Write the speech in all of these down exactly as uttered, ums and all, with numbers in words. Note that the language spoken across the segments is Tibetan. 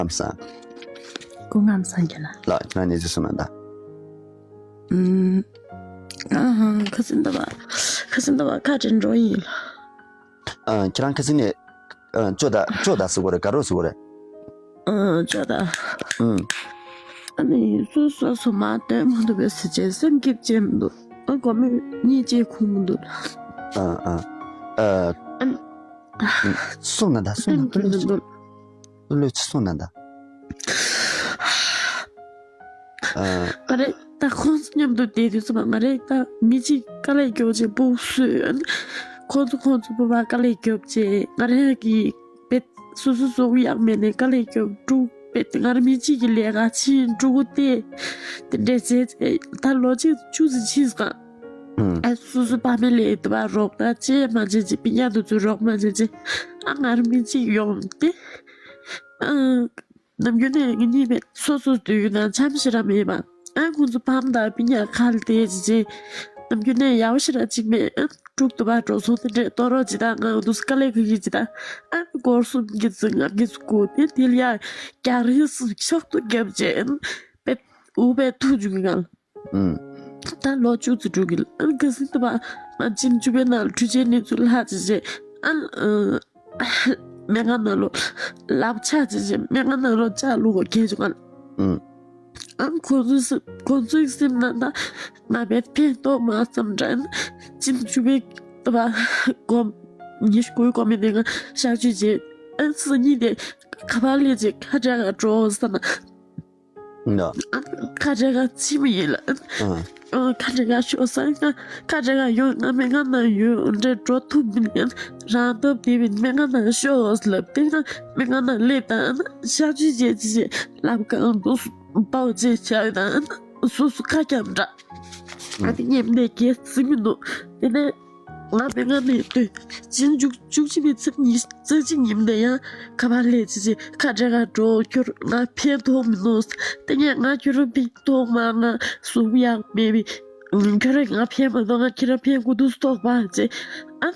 ལམ་སང་། སྐུ་ཁམས་བཟང་། ཁྱེད་ལ། ལགས། ཁྱེད་རང་གནས་ཚུལ་གསུངས་གནང་དང་། ཨུམ། ཨ་ཧ། ཁ་སང་ཟླ་བ། ཁ་སང་ཟླ་བ་ཁ་བྲལ་འགྲོ་ཡིན་ལ། ཨ། ཁྱེད་རང་ཁ་སང་ནས། ཨ། ཅོ་ད་ཅོ་ད་ཟེར་དགོས་རེད། དགའ་རོགས་ཟེར་དགོས་རེད། ཨ། ཅོ་ད། ཨུམ། ཨ་ནི་སོ་སོ་སོ་མ་སྟོན་མ་ཐུབ་པའི་སེམས་ཀྱི་སྐྱེ་མི་འདུག་ཨ། དགོང་མོ་གཉིད་ཅིག་ཁུག་མི་འདུག་ཨ། ཨ། ཨ། ཨ། གསུངས་གནང་དང་། གསུངས་གནང་། སེམས་ཀྱི་མི་འདུག་ལོས་གསུངས་གནང་དང་། ཨ། ང་རེ་ད་ཁོང་ཚོ་མཉམ་དུ་བསྡད་དུས་ཙམ་པ། ང་རེ་ད་མི་གཅིག་དཀའ་ལས་རྒྱོབ་བྱས་སྤུ་གུ་གསོས། ཁོང་ཚོ་ཁོང་ཚོ་སྤུ་བ་དཀའ་ལས་རྒྱོབ་བྱས། ང་རེ་གི་བེད་སོ་སོ་སོ་ཡག་མེད་ནས་དཀའ་ལས་རྒྱོབ། ཕྲུ་གུ་བེད་ང་རེ་མི་གཅིག་གི་ལས་ཀ་ཕྱིན། ཕྲུ་གུ་བལྟས། དེ་འདྲས་བྱས་བྱས། ད་ལོ་གཅིག་བཅུ་ཙམ་ཕྱིན་སོང་། ཨུམ། ཨ། སོ་སོ་ཕ་མའི་ལས་དུ་བ་རོགས་ད་ཅེས་མ་བྱེད་ཅེས། སྤུན་ཀྱག་དེ་ཚོ་རོགས་མ་བྱེད་ཅེས། ཨ། ང་རེ་མི་གཅིག་ཡོང་སྟེ། ཨ། ནམ་རྒྱུན་ནས་ངེད་གཉིས་མེད། སོ་སོ་སྡོད་ཡུལ་ན་འཆམ་ཞེ་དྲག་མེད་པ། ཨ། ཁོང་ཚོ་ཕ་མ་དང་སྤུན་ཀྱག་ཁ་ལ་བལྟས་བྱས་བྱས། ནམ་རྒྱུན་ནས་ཡག་པོ་ཞེ་དྲག་ཅིག་མེད། ཨ། ཕྲུ་གུ་དུ་བ་འགྲོ་སོང་དེ་འདྲས་གཏོང་རོགས་བྱེད་དང་། ང་འདུག་སེ་དཀའ་ལས་ཁག་གི་བྱེད་དང་། ཨ། སྒོར་སུམ་བརྒྱ་ཙམ་ལྔ་བརྒྱ་ཙམ་བསྐུར་ཏེ། དེ་ལ་ཡ་རྒྱག་རེས་ཤོག་ཏུ་བརྒྱབ་བྱས། ཨ། དཔེ་འུ་དཔེ་ཐུག་བཅུག་གི་གང་། ཨུམ། ད་ལོ་བཅུ་ཙམ་འགྲོ་གི། ཨ། ཁ་སང་དུ་བ་ང་ཕྱི་ཟླ་བཅུ་པའི་ནང་ལ་འཕྲུལ་ཆས་གནས་ཚུལ་ལྷག་བྱས་བྱས། ཨ། ཨ། སྨན་ཁང་ནང་ལོགས་ལག་ཆ་བྱས་བྱས། སྨན་ཁང་ནང་ལོགས་ལྕགས་བླུག་གོ་ཁྱེར་བྱུང་ང་། ཨུམ། ཨ། ཁོང་ཚོའི་སེམས། ཁོང་ཚོའི་སེམས་ནང་ད་ང་བས་ཕན་ཐོགས་མ་བསམ་འདྲ། ཕྱི་ཟླ་བཅུ་པའི་དུ་བ་སྒོར་ཉི་ཤུ་དགུ་གོ་མི་དེ་ང་གཤག་བཅོས་བྱས། ཨ། སང་ཉིན་དེ་ཁ་པར་སླེབས་བྱས་ཁ་བྲལ་ག་འགྲོ་བསམ་ན། ཨ། ཁ་བྲལ་ག་ཕྱིན་པ་ཡིན་ལ། ཨ། ཨ། ཁ་བྲལ་ག་ཤོག་ཟེར། ང་ཁ་བྲལ་ག་ཡོད། ང་སྨན་ཁང་ནང་ཡོད་འདྲ། འགྲོ་ཐུབ་མིན། རང་སྟོབས་བདེ་བའི་སྨན་ཁང་ནང་ཤོག་ལབ་སྟེ། ང་སྨན་ཁང་ནང་སླེབས་དང་གཤག་བཅོས་བྱས་བྱས། ལག་པ་གང་འདུག་སེ་སྤར་བྱས་བཞག་དང་། སོ་སོ་ཁ་རྐྱབ་འདྲ། ཨ། དེ་ཉིན་དེ་གས་ཟིན་མི་འདུག་དེ་ནས། ང་སྨན་ཁང་ནས་ཐོན། ཕྱི་ཟླ་བཅུ་གཅིག་པའི་ཚེས་ཉི་ཤུ་རྩ་གཅིག་ཉིན་དེ་ཡང་ཁ་པར་སླེབས་བྱས་བྱས། ཁ་བྲལ་ག་འགྲོ། ཁྱོད་ང་ཕན་ཐོགས་མི་འདུག་དེ་ནས་ང་ཁྱོད་རང་ཕན་ཐོགས་མ། ང་གཟུགས་ཡག་མེད་པས། ཁྱོད་རང་ང་ཕན་མ་ཐོགས། ང་ཁྱེད་རང་ཕན་དགོས་འདུག་སེ་དོགས་པ་བྱས། ཨ།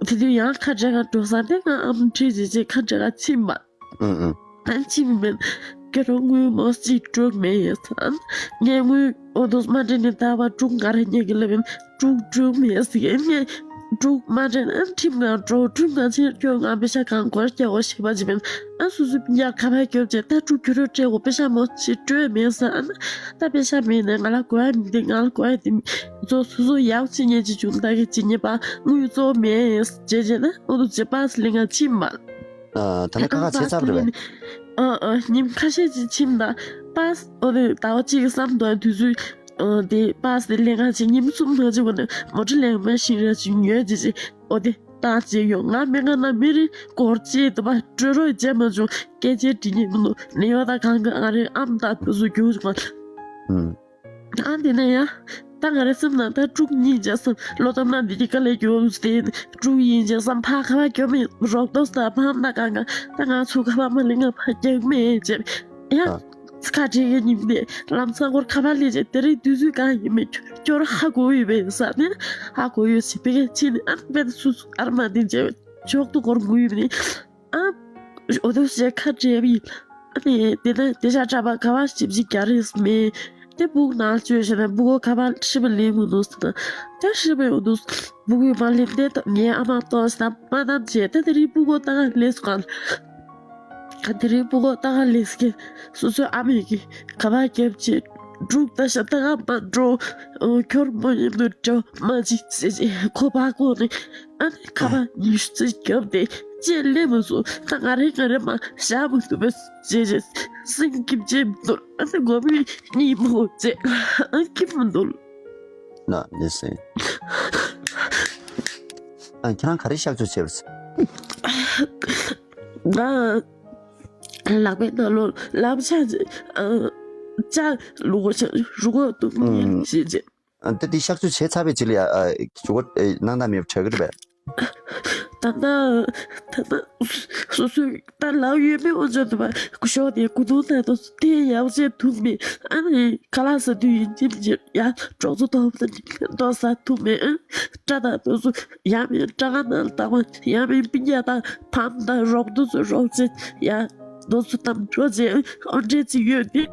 དེ་དུས་ཡང་ཁ་བྲལ་ག་འགྲོ་ས་དེ་ང་ཨ་མ་ཁྲིད་བྱས་བྱས་ཁ་བྲལ་ག་ཕྱིན་པ། ཨུ་ཨུ། ཨ་ཕྱིན་མིན། ཁྱོད་རང་དངུལ་མོ་ཅིག་སྤྲོད་མེད་ཟེར། ངས་དངུལ་འོ་དུ་མ་སྤྲད་ནས་ད་བར་ཕྲུ་གུ་ག་རེ་ཉོ་གི་ལབ་ཡིན། ཕྲུ་གུ་སྤྲོད་མེད་ཟེར། ངས་ཕྲུ་གུ་མ་སྤྲད་ན་ཁྲིམས་ཁང་འགྲོ། ཁྲིམས་ཁང་ཕྱིན། ཁྱོད་ང་པེ་ཤ་གང་དགོས་རྒྱག་དགོས་ཞེས་པ་ཅིག་མིན། ཨ་སོ་སོའི་སྤུན་ཀྱག་ཁ་པར་རྒྱོབ་བྱས། ད་ཕྲུ་གུ་ཁྱོད་རང་སྤྲད་དགོས། པེ་ཤ་མོ་ཅིག་སྤྲོད་མེད་ཟེར། ཨ་ད་པེ་ཤ་མེད་ནས་ང་ལ་དགོས་ཡ་མི་འདུག་ང་ལ་དགོས་ཡ་དེ་མིན། ཚོ་སོ་སོ་ཡག་ཅིག་ཉོས་ཅིག་བྱུང་། ད་གི་ཅིག་ཉེས་པ་དངུལ་གཙོ་བོ་མེད་ཟེར་བྱས་ན། འོ་དུ་བྱས་པ་སི་ལེ་ང་ཕྱིན་མ། ཨ། ད་ལྟ་ཁ་ཁ་བྱས་ཚར་བ་རེད་པས། ཨ་ཨ། ཉིན་ཁ་ཤས་ཅིག་ཕྱིན་མ། པཱ་སི། འོ་དེ་ཟླ་བ་གཅིག་གི་བསམ་དོན་དུས་ཚོད། ཨ་དེ་པཱ་སི་དེ་ལེན་ག་ཅིག་ཉིན་གསུམ་ནང་ཅིག་འགོར་ནས་མོ་ཊ་ལེན་མ་ཤིང་ར་ཅིག་ཉོས་ཅིག་ཅིག་འོ་དེ་བཏང་བྱས་ཡོང་། ང་སྨན་ཁང་ནང་མི་རེ་སྒོར་གཅིག་དུ་མ་སྤྲོད་རོགས་བྱས་མ་བྱུང་། སྐད་ཆ་དྲི་ཉན་མི་འདུག་ནད་གཡོག་དང་གང་ག་ང་རེ་ཨ་མ་དང་དུ་སུ་རྒྱུགས་བྱུང་། ཨ་དེ་ནས་ཡང་ད་ང་རའི་སེམས་ནང་ད་ཕྲུ་གུ་གཉིས་བྱས་བསམ། ལོ་ཐམ་ན་འདི་གི་དཀའ་ལས་རྒྱོབ་སྟེ། ཕྲུ་གུ་ཡིན་བྱས་བསམ། ཕར་ཁ་པར་རྒྱོབ་མེད། རོགས་ཏོ་ས་ཕམ་ད་གང་ག་ད་ང་ཚོ་ཁ་པར་མ་ལེན་ང་ཕར་རྒྱག་མེད་བྱས། ཡང་ཨ་ཁ་བྲལ་གི་ཉིན་དེ་ལམ་སང་སྒོར་ཁ་པར་སླེབས་བྱས། དེ་རིང་དུས་ཚོད་གང་ཡིན་མེད་ཁྱོད་ཧ་གོ་ཡོད་པས་ཟེར་ནས། ཧ་གོ་ཡོད་ཟེར་བས་ཕྱིན་ནས། ཨ་དཔེ་སུ་སུ་ཨར་མ་དེ་བྱས་ཆོག་ཏུ་སྒོར་མུ་ཡོད་ནས། ཨ། འོ་དེ་བྱས་ཁ་བྲལ་བ་ཡིན། ཨ་ནི་དེ་ན་དེ་ཤ་གྲྭ་པ་ཁ་པར་ཞིབ་ཞིབ་རྒྱག་རེས་མེད། དེ་སྤུ་གུ་ནང་བཅོས་བྱས་ན་སྤུ་གུ་ཁ་པར་ཧྲིལ་པོ་ལེན་མི་འདུག་ཟེར་ན། དེ་ཧྲིལ་པོ་འོ་དུ་སྤུ་གུ་མ་ལེན་དེ་ངའི་ཨ་མ་ལྟོགས་ཟེར་ན་མ་བཏང་བྱས། ད་དེ་རིང་སྤུ་གུ་ལྟ་ག་སླེབས་སོང་ག་ད་དེ་རིང་སྤུ་གུ་ལྟ་ག་སླེབས་ཀྱི། སོ་སོའི་ཨ་མས་ཀྱི་ཁ་པར་རྒྱབ་བྱས། འབྲུག་ལྟ་ཤ་ལྟ་ག་མ་འགྲོ། ཁྱོད་མོ་མཉམ་དུ་འགྲོ་མ་ཅིག་ཟེར་བྱས་ཁོ་པ་ཁོ་ནི། ཨ་ནི་ཁ་པར་ཉི་ཤུ་རྩ་བརྒྱབ་སྟེ་ཅེས་སླེབས་མ་སོང་། ད་ང་རེ་ང་རེ་མ་བཞག་མ་ཐུབ་པས་ཅེས་ཅེས་སེམས་སྐྱིད་ཅེས་མི་འདུག་ཨ་ནི་དགོང་མོ་གཉིད་མ་ཁུག་ཅེས་ཨ་སྐྱིད་མི་འདུག་ན་ནི་སེ། ཨ་ཁྱེད་རང་ག་རེ་གཤག་བཅོས་བྱས་པ་རེད། ང་ལག་པའི་ནང་ལོགས་ལག་ཆ་ཅིག་ཨ་ལྕགས་ལུག་གོ་ཆ་རུ་གོ་དུ་མི་ཤེས་ཅེས། ཨ་ད་དེ་གཤག་བཅོས་བྱས་ཚར་བའི་རྗེས་ལ་ཡ་ཨ་ཞུ་གོ་ཨེ་གནང་སྟངས་མེད་པ་གྲོལ་གི་རེད་པས། ད་ལྟ་ད་ལྟ་སོ་སོའི་ད་ལག་ཡོད་མེད་དབང་ཆ་ཐོབ་པ་སྐུ་ཞོགས་དེ་སྐུ་གདུང་ད་དུ་དེ་ཡག་བྱས་ཐུབ་མེད། ཨ་ནི་ཁ་ལག་ཟ་དུས་ཡིན་གཅིག་མིན་གཅིག་ཡ་གྲོགས་ཚོ་ཐོབ་ད་ཏོག་ཟ་ཐུབ་མེད། ཨ་སྐྲ་དང་དུ་སུ་ཡང་མིན་སྐྲ་ཁང་ནང་ལྟ་བ་ཡང་མིན་སྤུན་ཀྱག་དང་ཕམ་དང་རོགས་དུ་སུ་རོགས་བྱས་ཡ། དོ་སུ་དམ་འགྲོ་ཅེས་ཨོ་འདྲེ་ཅིག་ཡོད་དེ།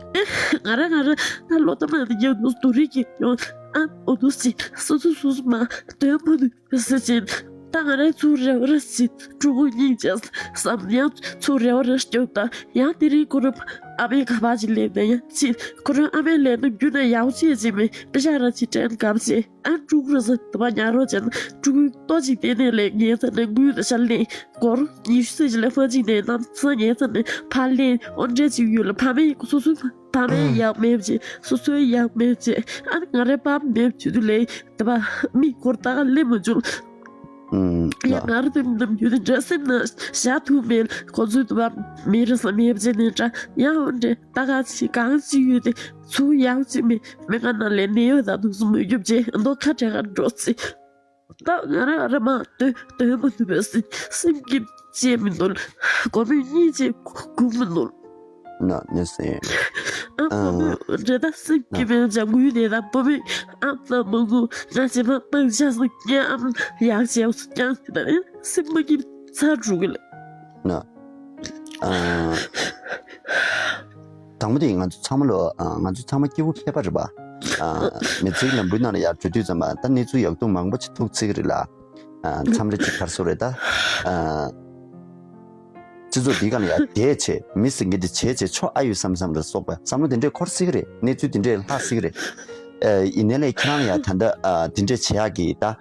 ང་ར་ང་ར་ད་ལོ་ད་མ་དེ་ཡོད་དུ་དུ་རིག་གི་ཡོད། ཨ་ཨོ་དུ་སི་སུ་སུ་སུ་སུ་མ་དོན་མ་དུ་ཟེར་ཅིན། ད་ང་རའི་ཚུར་རེ་བ་རེ་སི་ཕྲུ་གུ་སྙིང་རྗེ་བསམ། ཡང་ཚུར་རེ་བ་རེ་སྐྱོབ་ད། ཡང་དེ་རིང་ཁོ་རང་ཨ་མའི་ཁ་པར་ཅིག་ལེན་ནས་ཡང་ཅི་ཁོ་རང་ཨ་མའི་ལན་དུ་རྒྱུ་ན་ཡག་ཅེས་ཅི་མེད་པེ་ཤ་ར་ཅི་དྲན་གམ་ཅེ། ཨ་ཕྲུ་གུ་རེ་ས་དུ་བ་ཉར་རོ་ཅན་ཕྲུ་གུ་ཏོ་ཅིག་དེ་ནས་ལས་ངའི་ཚ་ནས་དགུའི་ད་ཤ་ལེན་སྒོར་ཉི་ཤུ་ཙམ་ཅིག་ལས་ཕ་ཅིག་ནས་ནམ་ས་ངའི་ཚ་ནས་ཕ་ལེན་ཨོ་འདྲེ་ཅིག་ཡོད་ལ་ཕ་མའི་སོ་སོའི་ཕ་མའི་ཡག་མེད་ཅེ་སོ་སོའི་ཡག་མེད་ཅེ། ཨ་ང་རའི་པ་མེད་ཅུ་དུ་ལས་དུ་བ་མི་སྒོར་ད་ག་ལེན་མ་བཅུག་ཨུམ། ཡ་ང་ར་དེ་མི་འདམ་རྒྱུ་དེ་འདྲ་སེམས་ན་བཞག་ཐུབ་མེད། ཁོ་ཚོའི་དུ་བ་མི་རེ་ས་མེད་བྱས་ནས་འདྲ་ཡང་འདྲེ་ད་ག་ཅི་གང་ཅི་ཡོད་དེ་ཚུ་ཡང་ཅི་མེད། མི་ག་ན་ལས་ནས་ཡོད་ད་དུ་སུ་མི་རྒྱུབ་བྱས་མདོ་ཁ་བྲལ་ག་འགྲོ་ཅི། ད་ང་ར་ར་མ་ལྟོས་ལྟོས་མ་ཐུབ་པའི་སེམས་སེམས་ཀྱི་བྱས་མི་འདུག་སྒོར་མོ་གཉིས་བྱས་སྒུག་མི་འདུག་ན་ནི་སེ། ཨ་ཕོ་མོ་རེ་ད་སེམས་ཀྱི་མེད་ཅག་དགུའི་ནས་ད་ཕོ་མོ་ཨ་ཕ་མ་ངུ་ང་ཅི་མ་སྤང་བྱ་སོ་ངའི་ཨམ་ཡག་བྱས་སུ་ཀྱང་ད་ནི་སེམས་མ་སྐྱིད་ཚ་དྲུག་གི་ལ། ན། ཨ། དང་པོ་དེ་ང་ཚོ་ཚང་མ་ལོ་ཨ་ང་ཚོ་ཚང་མ་སྐྱེ་བོ་ཕལ་པ་རེད་པ། ཨ་མི་ཚེའི་ལམ་བུའི་ནང་ལ་ཡར་འགྲོ་དུས་ཙམ་པ་ད་གནས་ཚུལ་ཡག་སྡུག་མང་པོ་ཅིག་ཐུག་ཚིག་རེད་ལ། ཨ་མཚམས་རེ་ཅིག་གར་སོ་རེད་ད། ཨ། སྤྱི་ཚོགས་འདིའི་སྒང་ལ་ཡར་བསྡད་བྱས་མི་ཟེར་མཁན་དེ་བྱས་བྱས་ཆོག་ཨ་ཡོད་བསམ་བསམ་རེ་སོགས་པ་བསམ་བློ་དེ་འདྲས་འཁོར་སྲིད་ཀྱི་རེད། གནས་ཚུལ་དེ་འདྲས་ལྷག་སྲིད་ཀྱི་རེད། ཨ་ཡིན་ནའི་ལས་ཁྱེད་རང་ལ་ཡར་ད་ལྟ་ཨ་དེ་འདྲས་བྱེད་ཡག་གི་ད་ཨ་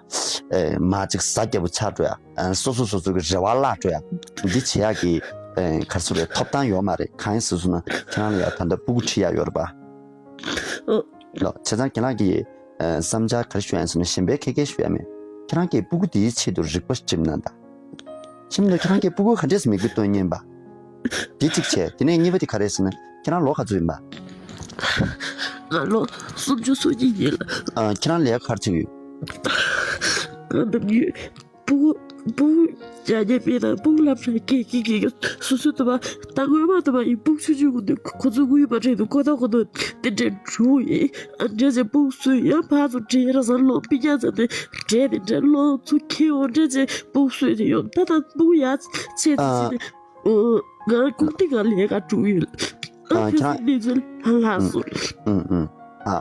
མ་ཅིག་ཟ་རྒྱ་པོ་ཆགས་འགྲོ་ཡ། ཨ་སོ་སོ་སོ་སོ་གི་རེ་བ་བརླག་འགྲོ་ཡ། འདི་བྱེད་ཡག་གི་ཨ་ག་རེ་ཟེར་རེད་ཐོབ་ཐང་ཡོད་མ་རེད། གང་ཡིན་ཟེར་སོང་ན་ཁྱེད་རང་ལ་ཡར་ད་ལྟ་སྤུ་གུ་ཁྲིད་ཡག་ཡོད་རེད་པ། ཨོ། ལོ། བྱས་ཙང་ཁྱེད་རང་གིས་ཨ་བསམ་འཆར་ག་རེ་ཞུ་ཡ་ཡིན་ཟེར་ན་གཞན་པའི་ཁེ་ཁེ་ཞུ་ཡ་མེད། ཁྱེད་རང་གིས་སྤུ་གུ་འདིའི་ཆེད་དུ་རིག་པ་བསྒྲིམས་ན་ད། ཁྱིམ་ནས་ཁྱེད་རང་གིས་སྤུ་གུ་ག་འདྲས་སེ་མིག་དཔེ་སྟོན་མཁན་པ། འདི་གཅིག་བྱས་དེ་ནས་གཉིས་པ་དེ་ག་རེ་ཟེར་ན་ཁྱེད་རང་ལོ་ག་ཚོད་ཡིན་པ། ང་ལོ་སུམ་ཅུ་སོ་གཉིས་ཡིན་ལ། ཨ་ཁྱེད་རང་ལས་ཀ་ག་རེ་བྱེད་ཀྱི་ཡོད། ང་འདམ་ཡོད། སྤུ་གུ་སྤུ་གུ་ཡ་ཉེ་མེད་ན་སྤུ་གུ་ལབ་ས་སྐད་ཀྱི་ཀྱི་སོ་སོ་དུ་བ་ད་དངོས་མ་དུ་བ་ཡིན་སྤུ་གུ་ཆུང་ཆུང་གུ་འདུག་ཁོ་ཚོ་དངུལ་མ་འདྲེད་འདུག་ཁོ་ཐག་ཁོ་ཐག་དེ་འདྲས་འགྲོ་ཡིན། ཨ་འདྲས་ཅེ་སྤུ་གུ་སུ་ཡང་ཕར་ཚུར་འདྲེད་ར་ས་ལོ་པི་ཉ་ཚ་ནས་འདྲེད་དེ་འདྲས་ལོ་ཚུ་ཁེ་འོ་འདྲས་ཅེ་སྤུ་གུ་སུ་དེ་ཡོད་ད་ད་སྤུ་གུ་ཡ་ཆེ་ཚི་ཆི་ནས་ང་ཀུང་ཏི་ག་ལས་ཀ་འགྲོ་ཡོད། ཨ་ཁྱེད་རང་ནས་ཚུལ་ལྷ་ལྷ་སོ། ཨུམ་ཨུམ། ཨ།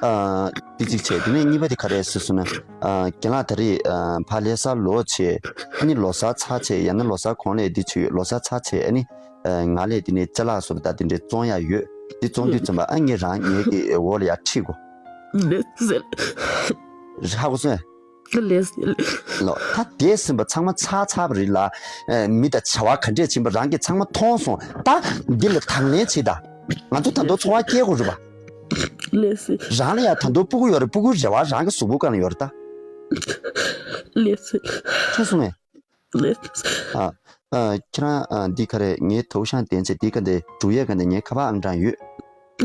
ཨ། འདི་གཅིག་བྱས། དེ་ནས་གཉིས་པ་དེ་ག་རེ་ཟེར་སོང་ན། ཨ། རྒན་ལགས་ད་རེས་ཨ་ཕ་ལས་ས་ལོག་བྱས། ཨ་ནི་ལོ་གསར་ཚར་བྱས་ཡང་ན་ལོ་གསར་གོང་ལས་འདི་བྱས་ཡོད། ལོ་གསར་ཚར་བྱས་ཨ་ནི། ཨ། ང་ལས་དེ་ནས་ཅ་ལག་སོགས་ད་དེ་འདྲས་བཙོང་ཡ་ཡོད། འདི་བཙོང་དུས་ཙམ་པ་ཨ་ངས་རང་ངེད་ཀྱི་འོག་ལ་ཡར་ཁྲིད་དགོས། ལེ་ཟེར། ཧ་གོ་སོང་ངས། ལེ་ཟེར། ལོ། ད་དེ་ཟིན་པ་ཚང་མ་ཚར་ཚར་བ་རེད་ལ། ཨ། མི་དང་བྱ་བ་ག་འདྲས་ཕྱིན་པ་རང་གིས་ཚང་མ་མཐོང་སོང་། ད་འདི་ལ་དང་ལེན་བྱེད་ད། ང་ཚོ་ད་དུང་འཚོ་བ་སྐྱེལ་དགོས་རེད་པ། ལེ་ཟེར། རང་ལ་ཡང་ད་དུང་སྤུ་གུ་ཡོད་རེད། སྤུ་གུའི་རེ་བ་རང་གི་གཟུགས་པོ་སྒང་ལ་ཡོད་རེད་ད། ལེ་ཟེར། ཁྱོད་སོང་ངས། ལེ་ཟེར། ཨ། ཨ། ཁྱེད་རང་ཨ་འདི་ག་རེ་ངའི་དོ་ཤང་བསྟན་ཚེ་འདི་ག་འདི་འབྲུག་ཡས་ག་འདི་ངའི་ཁ་པར་ཨང་གྲངས་ཡོད།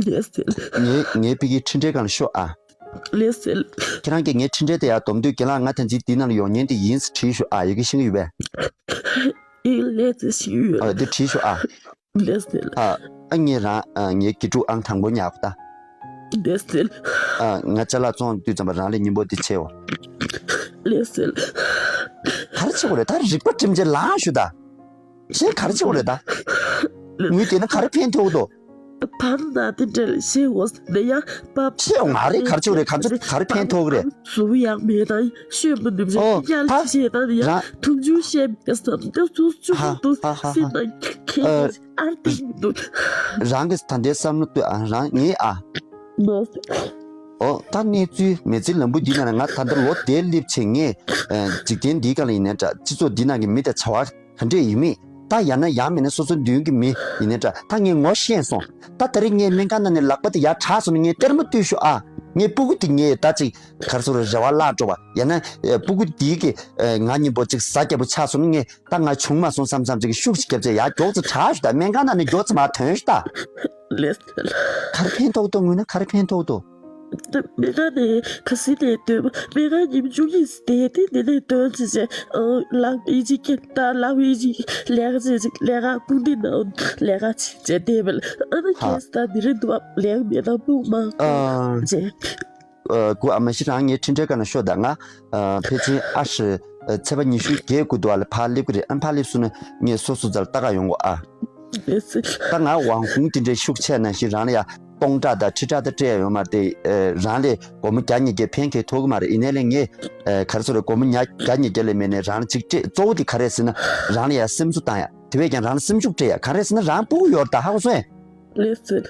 ལེ་ཟེར། ངའི་ངའི་པི་ཀི་འཕྲིན་ཕྲན་སྒང་ལ་ཤོག་ཨ། ལེ་ཟེར། ཁྱེད་རང་གིས་ངའི་འཕྲིན་ཕྲན་དེ་ཡར་སྡོམ་དུས་རྒན་ལགས་ང་ཐེངས་གཅིག་འདི་ནང་ལ་ཡོང་མཁན་དེ་ཡིན་ཟེར་བྲིས་ཤོག་ཨ། ཡི་གེ་ཤེས་ཀྱི་ཡོད་པས། ཨེ་ལེ་ཟེར་ཞིག་ཡོད། ཨ་འདི་བྲིས་ཤོག་ཨ། ལེ་ཟེར། ཨ་ཨ་ངས་རང་ཨ་ངའི་དགེ་ཕྲུག་ཨང་དང་པོ་ཉར་བ་ད། ལེ་ཟེར། ཨ་ང་ཅ་ལག་བཙོང་དུས་ཙམ་པ་རང་ལས་སྙིང་པོ་འདི་ཆེའོ། ལེ་ཟེར། ག་རེ་བྱེད་དགོས་རེད་ད། རིག་པ་བསྒྲིམས་བྱས་ལངས་ཤོག་ད། ཞེས་ག་རེ་བྱེད་དགོས་རེད་ད། ངུས་བསྡད་ན་ག་རེ་ཕན་ཐོགས་འདུག་བར་ན་དེ་འདྲ་ཞེས་འོ་ནས་ཡང་པབ། ཞེས་ང་རེ་ག་རེ་བྱེད་དགོས་རེད། ག་ཚོད་ག་རེ་ཕན་ཐོགས་ཀྱི་རེད། གཟུགས་ཡག་མེད་དང་ཤོད་མི་ནུས་ཨོ་ཤེས་ཡ་ད་ལ་ཞེས་དང་ཡང་རང་དུང་ཆུང་བཤད་མེད་བསམ་སྟེ་སུ་ཆུང་ཧ་དུ་ཧ་ཧ་སེམས་ནང་ཁེལ་ཨ་ཨར་ཏིང་མི་འདུག་རང་གི་ད་ལྟའི་བསམ་བློ་ལྟོས་ཨ་རང་ངའི་ཨ། ནོ། ཨོ་ད་གནས་ཚུལ་མི་ཚེ་ལམ་བུ་འདི་ནང་ང་ད་ལྟ་ལོ་བརྒྱད་སླེབས་ཆེ་ངས་ཨ་འཇིག་རྟེན་འདིའི་སྒང་ལ་ཡིན་ནའི་འདྲ་སྤྱི་ཚོགས་འདི་ནང་གི་མི་དང་བྱ་བ་ག་འདྲས་ཡིན་མིན། ད་ཡང་ན་ཡང་མིན་ན་སོ་སོ་མདུན་གྱི་མི་ཡིན་ནའི་འདྲ་ད་ངས་ངོ་ཤེས་སོང་། ད་ད་རེས་ངས་སྨན་ཁང་ནང་ནས་ལག་པ་དེ་ཡར་དྲག་སོང་ན་ངས་སྟེར་མ་ལྟོས་ཤོག་ཨ། ངས་སྤུ་གུ་དེ་ངས་ད་ཅིག་ག་རེ་ཟེར་རེ་བ་བརླག་འགྲོ་བ་ཡང་ན་སྤུ་གུ་དེའི་གི་ང་གཉིས་པོ་ཅིག་ཟ་རྒྱ་པོ་ཆགས་སོང་ན་ངས་ད་ང་བྱུང་མ་སོང་བསམ་བསམ་ཅིག་གི་ཤུགས་ཅིག་བརྒྱབ་བྱས་ཡར་མགྱོགས་ཙམ་དྲག་ཤོག་ད་སྨན་ཁང་ནང་ནས་མགྱོགས་ཙམ་མར་ཐོན་ཤོག་ད། ལེ། ག་རེ་ཕན་ཐོགས་འདུག་ངུས་ན་ག་རེ་ཕན་ཐོགས་འདུག་སྨན་ཁང་ནས་ཁ་སང་ནས་ཐོན་སྨན་ཁང་ཉིན་བཅུ་གཉིས་བསྡད་དེ་དེ་ནས་ཐོན་ཚེ་ཚེ་ལག་ཡིད་ཆེས་ཀྱི་ད་ལག་ཡིད་ཆེས་ལས་ཀ་བྱེད་ཅིག་ལས་ཀ་ཀུང་ཏི་ནང་ལས་ཀ་བྱེད་བྱེད་བསྡད་པ་ལ་ཨ་ན་ཧ། ཁྱེད་ད་དེ་རིང་འདུག་ལས་ཀ་མེད་ན་སྤུ་མ་ཨ། བྱེད། ཨ་གུ་ཨ་མ་ཤི་རང་ངའི་འཕྲིན་ཕྲན་སྒང་ལ་ཤོག་ད་ང་ཨ་ཕལ་ཆེར་ཨ་ཧྲི་ཨ་ཚེས་པ་ཉི་ཤུ་བརྒྱད་དགུ་དུ་བ་ལ་ཕར་སླེབས་ཀྱི་རེད། ཨ་ཕར་སླེབས་སོང་ན་ངས་སོ་སོ་རྩར་ལྟ་ག་ཡོང་གོ་ཨ། ལགས་སེ། ད་ང་ཝང་ཧུང་དེ་འདྲའི་ཤུགས་ཆེ་ནང་བཞིན་རང་ལ་ཡ་སྟོང་ཕྲག་དང་ཁྲི་ཕྲག་དང་སྤྲད་ཡ་ཡོད་མ་རེད་དེ། ཨ་རང་ལས་སྒོར་མོ་བརྒྱ་ཉིས་བརྒྱ་ཕན་ཁེ་ཐོགས་ཀྱི་མ་རེད། ཡིན་ནའི་ལས་ངས་ཨ་ག་རེ་ཟེར་རེད། སྒོར་མོ་ཉ་བརྒྱ་ཉིས་བརྒྱ་ལས་མེད་ནས་རང་ལ་གཅིག་སྤྲད། གཙོ་བོ་དེ་ག་རེ་ཟེར་ན་རང་ལ་ཡ་སེམས་གསོ་བཏང་ཡ། དེ་བས་ཀྱང་རང་ལ་སེམས་ཤུགས་སྤྲད་ཡ། ག་རེ་ཟེར་ན་རང་སྤུ་གུ་ཡོད་རེད་ད། ཧ་གོ་སོང་ངས། ལགས་སེ།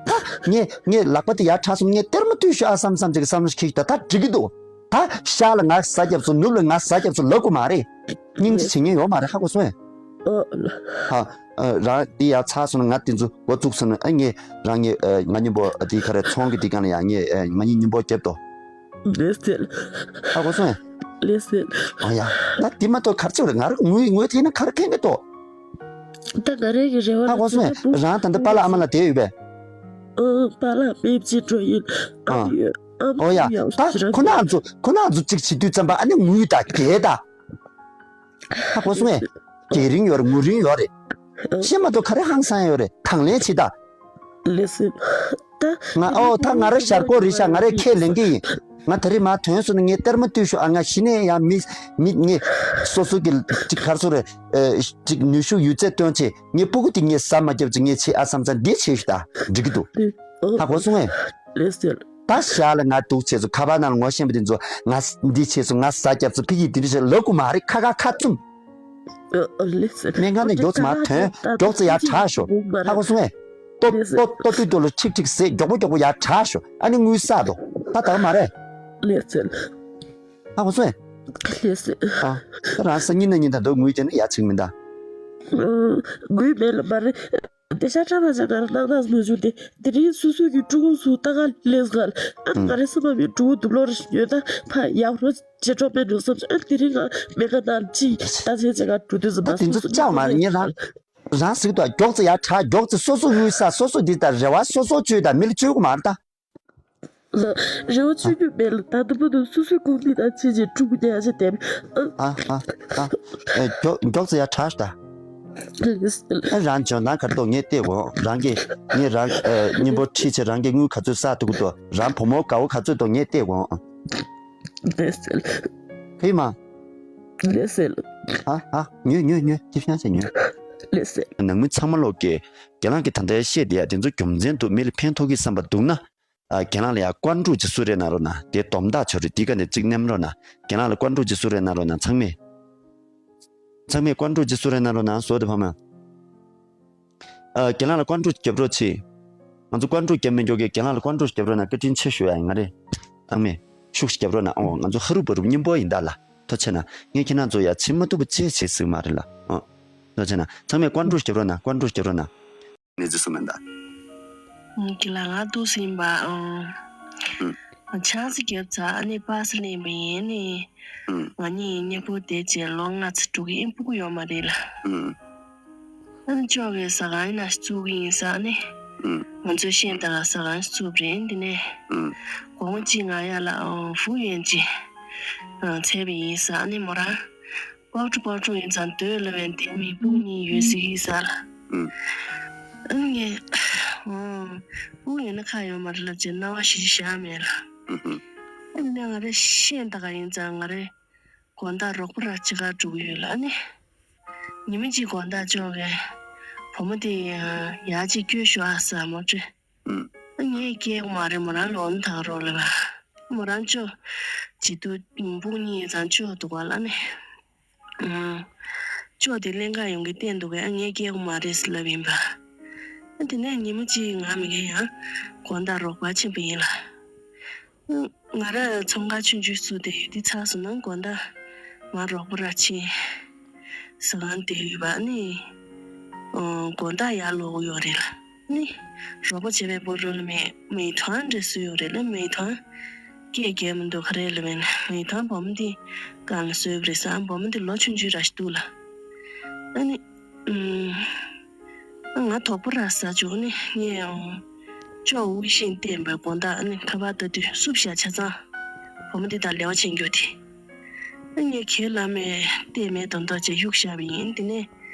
ད་ངས་ངས་ལག་པ་དེ་ཡར་ཕྲ་སོང་། ངས་གཏེར་མ་བཏུས་ཤོག་ཨ་བསམ་བསམ་ཅིག་བསམ་བློ་ཞིག་འཁྱེར་ད། ད་འགྲིག་གི་འདུག་ད་ཤར་ལ་ང་ཟ་རྒྱབ་སོང་། ནུབ་ལ་ང་ཟ་རྒྱབ་སོང་ལབ་དགོས་མ་རེད། སྙིང་རྗེ་བྱེད་མཁན་ཡོད་མ་རེད། ཧ་གོ་སོང་ངས། ཨ་ལ། ཧ། ཨ་རང་འདི་ཡར་ཚར་སོང་ན་ང་དེ་ཚོ་འགོ་བཙུགས་སོང་ན། ཨ་ངས་རང་ངས་ཨ་ང་གཉིས་པོ་འདི་ག་རེ་ཚོང་གི་འདི་གང་ལ་ཡང་ངས་ཨ་ང་གཉིས་གཉིས་པོ་རྒྱབ་ཏོ། ལགས་སེ། ཧ་གོ་སོང་ངས། ལགས་སེ། ཨ་ཡ། ད་འདི་མ་གཏོགས་ག་རེ་བྱེད་པ་རེད། ང་རང་ངོས་ངོས་དེ་ཡིན་ན་ག་རེ་མཁྱེན་གི་འདུག་ད་ང་རང་གི་རེ་བ་ཧ་གོ་སོང་ངས། རང་ད་ལྟ་པཱ་ལགས་ཨ་མ་ལགས་བསྡད་ཡོད་པས། ཨ་པཱ་ལགས་མེད་ཅེས་འགྲོ་ཡིན། ཨ་ཨ་ཡོད། ཨ་ཨོ་ཡ། ཡང་ད་ཁོ་ན་ཚོ་ཁོ་ན་ཚོ་གཅིག་བྱེད་དུས་ཙམ་པ་ཨ་ནི་ངུས་ད་གད་ད། ཧ་གོ་སོང་ངས། རྒྱལ་རིང་ཡོད་རེད། ངུ་རིང་ཡོད་རེད། ཤེས་མ་གཏོགས་ག་རེ་ཧང་སང་ཡོད་རེད། དང་ལེན་བྱེད་ད། ལགས་སེ། ད་ང་ཨོ་ད་ང་ར་ཞར་ཀོ་རེད་ཤག་ང་རས་ཁས་ལེན་གི་ཡིན། ང་ད་རེས་མར་ཐོན་སོང་ན་ངས་གཏེར་མ་བཏུས་ཤོག་ཨ་ང་གཞི་ནས་ཡང་མི་མི་ངས་སོ་སོ་གི་ཅིག་ག་རེ་ཟེར་རེད། ཨེ་ཅིག་ནུས་ཤུགས་ཡོད་ཚད་བཏོན་བྱས་ངས་སྤུ་གུ་དེ་ངས་ཟ་མ་རྒྱབ་ཅིག་ངས་བྱེད་ཨ་བསམ་ཙང་འདི་བྱེད་ཤོག་ད་འགྲིག་གི་འདུག་ཨོ། ཧ་གོ་སོང་ངས། ལགས་སེ། ད་ཞག་ལ་ང་འདུག་བྱས་སོ་ཁ་པར་ནང་ལ་ངོ་ཤེས་པ་དེ་ཚོ་ང་འདི་བྱས་སོ་ང་ཟ་རྒྱབ་སོ་ཕ་གིས་འདི་འདྲ་བྱས་ལབ་དགོས་མ་རེད། ཁ་ཁ་ཁ་བཙུམ། ཨ་ཨ་ལགས་སེ། སྨན་ཁང་ནས་མགྱོགས་ཙམ་མར་ཐོན། མགྱོགས་ཙམ་ཡར་དྲག་ཤོག་ཧ་གོ་སོང་ངས། ལྟོ་ལགས་སེ། ལྟོ་ལྟོ་ཕུད་དུ་ལ་ཁྲིག་ཁྲིག་བཟས། མགྱོགས་པོ་མགྱོགས་པོ་ཡར་དྲག་ཤོག་ཨ་ནི་དངུལ་བསགས་དོ། ད་ད་ག་མ་རེད། ལགས་སེ། ཧ་གོ་སོང་ངས། ལགས་སེ། ཨ་ད་རང་སང་ཉིན་གནངས་ཉིན་ད་དུང་དངུལ་བྱས་ན་ཡ་ཆིག་མིན་ད། ཨ་དངུལ་མེད་ལ་མ་རེད། དེ་ཤ་ཁྲག་པ་ཅག་གར་སྣང་དག་མ་བྱུང་སྟེ། དེ་རིང་སོ་སོ་གི་ཕྲུ་གུ་ཚོ་ད་ག་ལས་ག་ཨ་ང་རེ་སེམས་པ་མི་ཕྲུ་གུ་དུག་ལོར་ཡོད་ད་ཕ་ཡག་རོ་ཇེ་གྲོགས་པའི་འགྲོ་བསམ་ཨ་དེ་རིང་ང་མེ་ག་ནང་ཅི་ད་ཆེ་ཆེ་ག་འགྲོ་དུས་ཟིན་ད་པ་དེ་སོ་ཚོ་སོ་ཅག་མ་རེད། ངས་རང་རང་ཟིག་ཏུ་མགྱོགས་ཙི་ཡར་དྲག་མགྱོགས་ཙི་སོ་སོ་དངུལ་བསགས་སོ་སོ་འདི་ལྟར་རེ་བ་སོ་སོ་བཅོལ་ད་མི་ལ་བཅོལ་གི་མ་རེད་ད། རེ་བ་ཆུང་རྒྱུ་མེད་ལ་ད་ལྟ་བར་དུ་སོ་སོའི་ཁོང་མི་དང་ཆེ་ཆེ་ཕྲུ་གུ་ཉག་ཆ་དེ། ཨ་ཨ་ཨ་ཨེ་མགྱོགས་མགྱོགས་ཙམ་ཡར་དྲག་ད། ཨ་རང་འཇོན་ཐང་ག་རེ་འདུག་ངས་བལྟས་གོ་རང་གི་ངས་རང་ཨེ་སྙིང་པོ་ཁྲིད་བྱས་རང་གི་དངུལ་ག་ཚོད་བསགས་ཐུབ་ཀྱི་འདུག་རང་བུ་མོ་དགའ་བོ་ག་ཚོད་འདུག་ངས་བལྟས་གོ་ལགས་སེ། ཕ་ཡུལ་མ། ལགས་སེ། ཨ་ཨ་ཉོས་ཉོས་ཉོས་ཅི་བྱ་ཟེར་ཉོས། ལགས་སེ། ནང་མི་ཚང་མ་ལོག་གི་རྒན་ལགས་ཀྱིས་ད་ལྟའི་བཤད་དེ་ཡ་དེ་ཚོ་རྒྱུ་མཚན་འདུག་མི་ལ་ཕན་ཐོགས་ཀྱི་བསམ་པ་འདུག་ན། ཨ་རྒན་ལགས་ལ་ཡང་ཀོན་ཀྲུག་ཅིག་བསུ་རེ་གནང་རོགས་གནང་། དེ་སྡོམ་རྟགས་ཆོག་རེད། འདི་ག་ནས་གཅིག་མནན་རོགས་གནང་། རྒན་ལགས་ལ་ཀོན་ཀྲུག་ཅིག་བསུ་རེ་གནང་རོགས་གནང་། ཚང་མས་ཚང་མས་ཀོན་ཀྲུག་ཅིག་བསུ་རེ་གནང་རོགས་གནང་། བཟོ་དེ་ཕ་མ། ཨ་རྒན་ལགས་ལ་ཀོན་ཀྲུག་རྒྱབ་རོགས་གྱིས། ང་ཚོ་ཀོན་ཀྲུག་རྒྱབ་མི་འཇོག་གི། རྒན་ལགས་ལ་ཀོན་ཀྲུག་རྒྱབ་རོགས་གནང་། བཀའ་དྲིན་ཆེ་ཞུ་ཡ་ཡིན། ང་རེད། ཚང་མས་ཤུགས་ཤིག་རྒྱབ་རོགས་གནང་། ཨོ་ང་ཚོ་ཧ་རུབ་བ་རུབ་མཉམ་པོ་ཡིན་ད་ལ། ཐུགས་རྗེ་ཆེ་གནང་། ངས་ཁྱེད་རང་ཚོ་ཡ་བྱེད་མ་ཐུབ་པ་ཅི་བྱེད་ཟེར་གི་མ་རེད་ལ། ཨོ། ཐུགས་རྗེ་ཆེ་གནང་། ཚང་མས་ཀོན་ཀྲུག་རྒྱབ་རོགས་གནང་། ཀོན་ཀྲུག་རྒྱབ་རོགས་གནང་། ནས་ཚུལ་སོང་མེད་ད། ཨང་། ཀི་ལ་ང་འདུག་སེ་ཡིན་པ། ཨང་། ཨང་། ཆང་ས་བརྒྱབ་ཚར། ཨ་ནི་པ་སེ་ལེན་པ་ཡིན། ཨ་ནི་ཨང་། ང་གཉིས་མཉམ་པོ་བསྡད་བྱས་ལོ་ལྔ་ཙམ་འགྲོ་གི་ཡིན། སྤུ་གུ་ཡོད་མ་རེད་ལ། ཨང་། ཨ་ནི་ཅོག་གི་ཟ་ཁང་ཡིན་ན་བཙུགས་ཀྱི་ཡིན་ས། ཨ་ནི་ཨང་། ང་ཚོས་ཤེས་ད་ལ་ཟ་ཁང་བཙུགས་རེད། འདི་ནས་ཨང་། དགོང་མོ་གཅིག་ང་ཡར་ལ་ཨང་། ཧྥུ་ཡོན་ཅིག་ཨང་། འཚོལ་བ་ཡིན་ས། ཨ་ནི་མོ་རང་། པགས་གྲུ་པགས་གྲུ་ཡིན་ཙང་སྡོད་ལབ་པས། དེ་མི་སྤུན་གཉིས་ཡོད་ཟེར་གི་ཟེར་ལ། ཨུམ། ཨ་ངས་ཨོ་སྤུན་ཡོད་ན་ཁག་ཡོད་མ་རེད་ལབ་བྱས་སྣང་བ་ཞེ་པོ་བཞག་མེད་ལ། ཨུམ། ཨ་ནི་ང་རེ་ཤེས་ད་ག་ཡིན་ཙང་ང་རེ་དགོང་དག་རོགས་པ་ར་ཅིག་ག་འགྲོ་གི་ཡོད་ལ། ཨ་ནི་ཉི་མ་གཅིག་དགོང་དག་ཅོག་གིས་བུ་མོ་དེ་ཡར་ཅིག་སྐྱོད་ཤོག་ཨ་ཟེར་མོ་ཅིག་ཨུམ། ཨ་ངས་སྐྱེལ་དགོས་མ་རེད། མོ་རང་ལོག་ན་ད་ག་རོགས་ལབ་པ། མོ་རང་ཅོག་བྱེད་དུས་སྤུན་གཉིས་ཡིན་ཙང་ཅོག་འདུག་ག་ལ་ནི། ཨུམ། ཅོག་དེ་ལེན་ག་ཡོང་གི་བསྟན་འདུག་གས། ཨ་ངས་སྐྱེལ་དགོས་མ་རེད་ཟེར་ལབ་ཡིན་པ། ཨ་དེ་ནས་ཉིན་མོ་གཅིག་ང་མི་རྒན་ཡང་དགོང་དག་རོགས་པ་ཕྱིན་པ་ཡིན་ལ། ཨ་ང་ར་ཚོང་ཁང་ཆུང་ཆུང་བཙུགས་ཏེ་ཡོད་དུས་ཚར་སོང་ན་དགོང་དག་ང་རོགས་པ་ར་ཕྱིན། ཟ་ཁང་དེ་ཡོད་པ་ནི། ཨོ་དགོང་དག་ཡར་ལོག་གི་ཡོད་རེད་ལ། ནི། རོགས་པ་བྱེད་པའི་སྤོ་རོ་ལ་མེ་མེ་ཐོན་འདྲ་བཟོས་ཡོད་རེད་ལ། མེ་ཐོན་སྐད་རྒྱག་མི་འདུག་ག་རེ་ལབ་པས་ན། མེ་ཐོན་བུ་མོ་འདི་སྒང་ལ་བཟོས་པ་རེད་ཟེར། བུ་མོ་འདི་ལོ་ཆུང་ཆུང་ར་ཞིག་འདུག་ལ། ཨ་ནི། ཨུམ། ང་དོག་པོ་ར་ཟ་བཅུག་ནི་ངས་ཨང་། ཅོག་དབུགས་ཤིང་བསྟན་པའི་དགོང་དག་ཨ་ནི་ཁ་པར་ལྟ་དུས་བསུབ་བཞག་ཆ་ཚང་། བུ་མོ་འདི་དང་ལེ་བ་བྱེད་རྒྱུ་དེ། ཨ་ངས་ཁས་ལ་མེད་བལྟས་མེད་མདོག་མདོག་བྱས་གཡུག་བཞག་པ་ཡིན། དེ་ནས་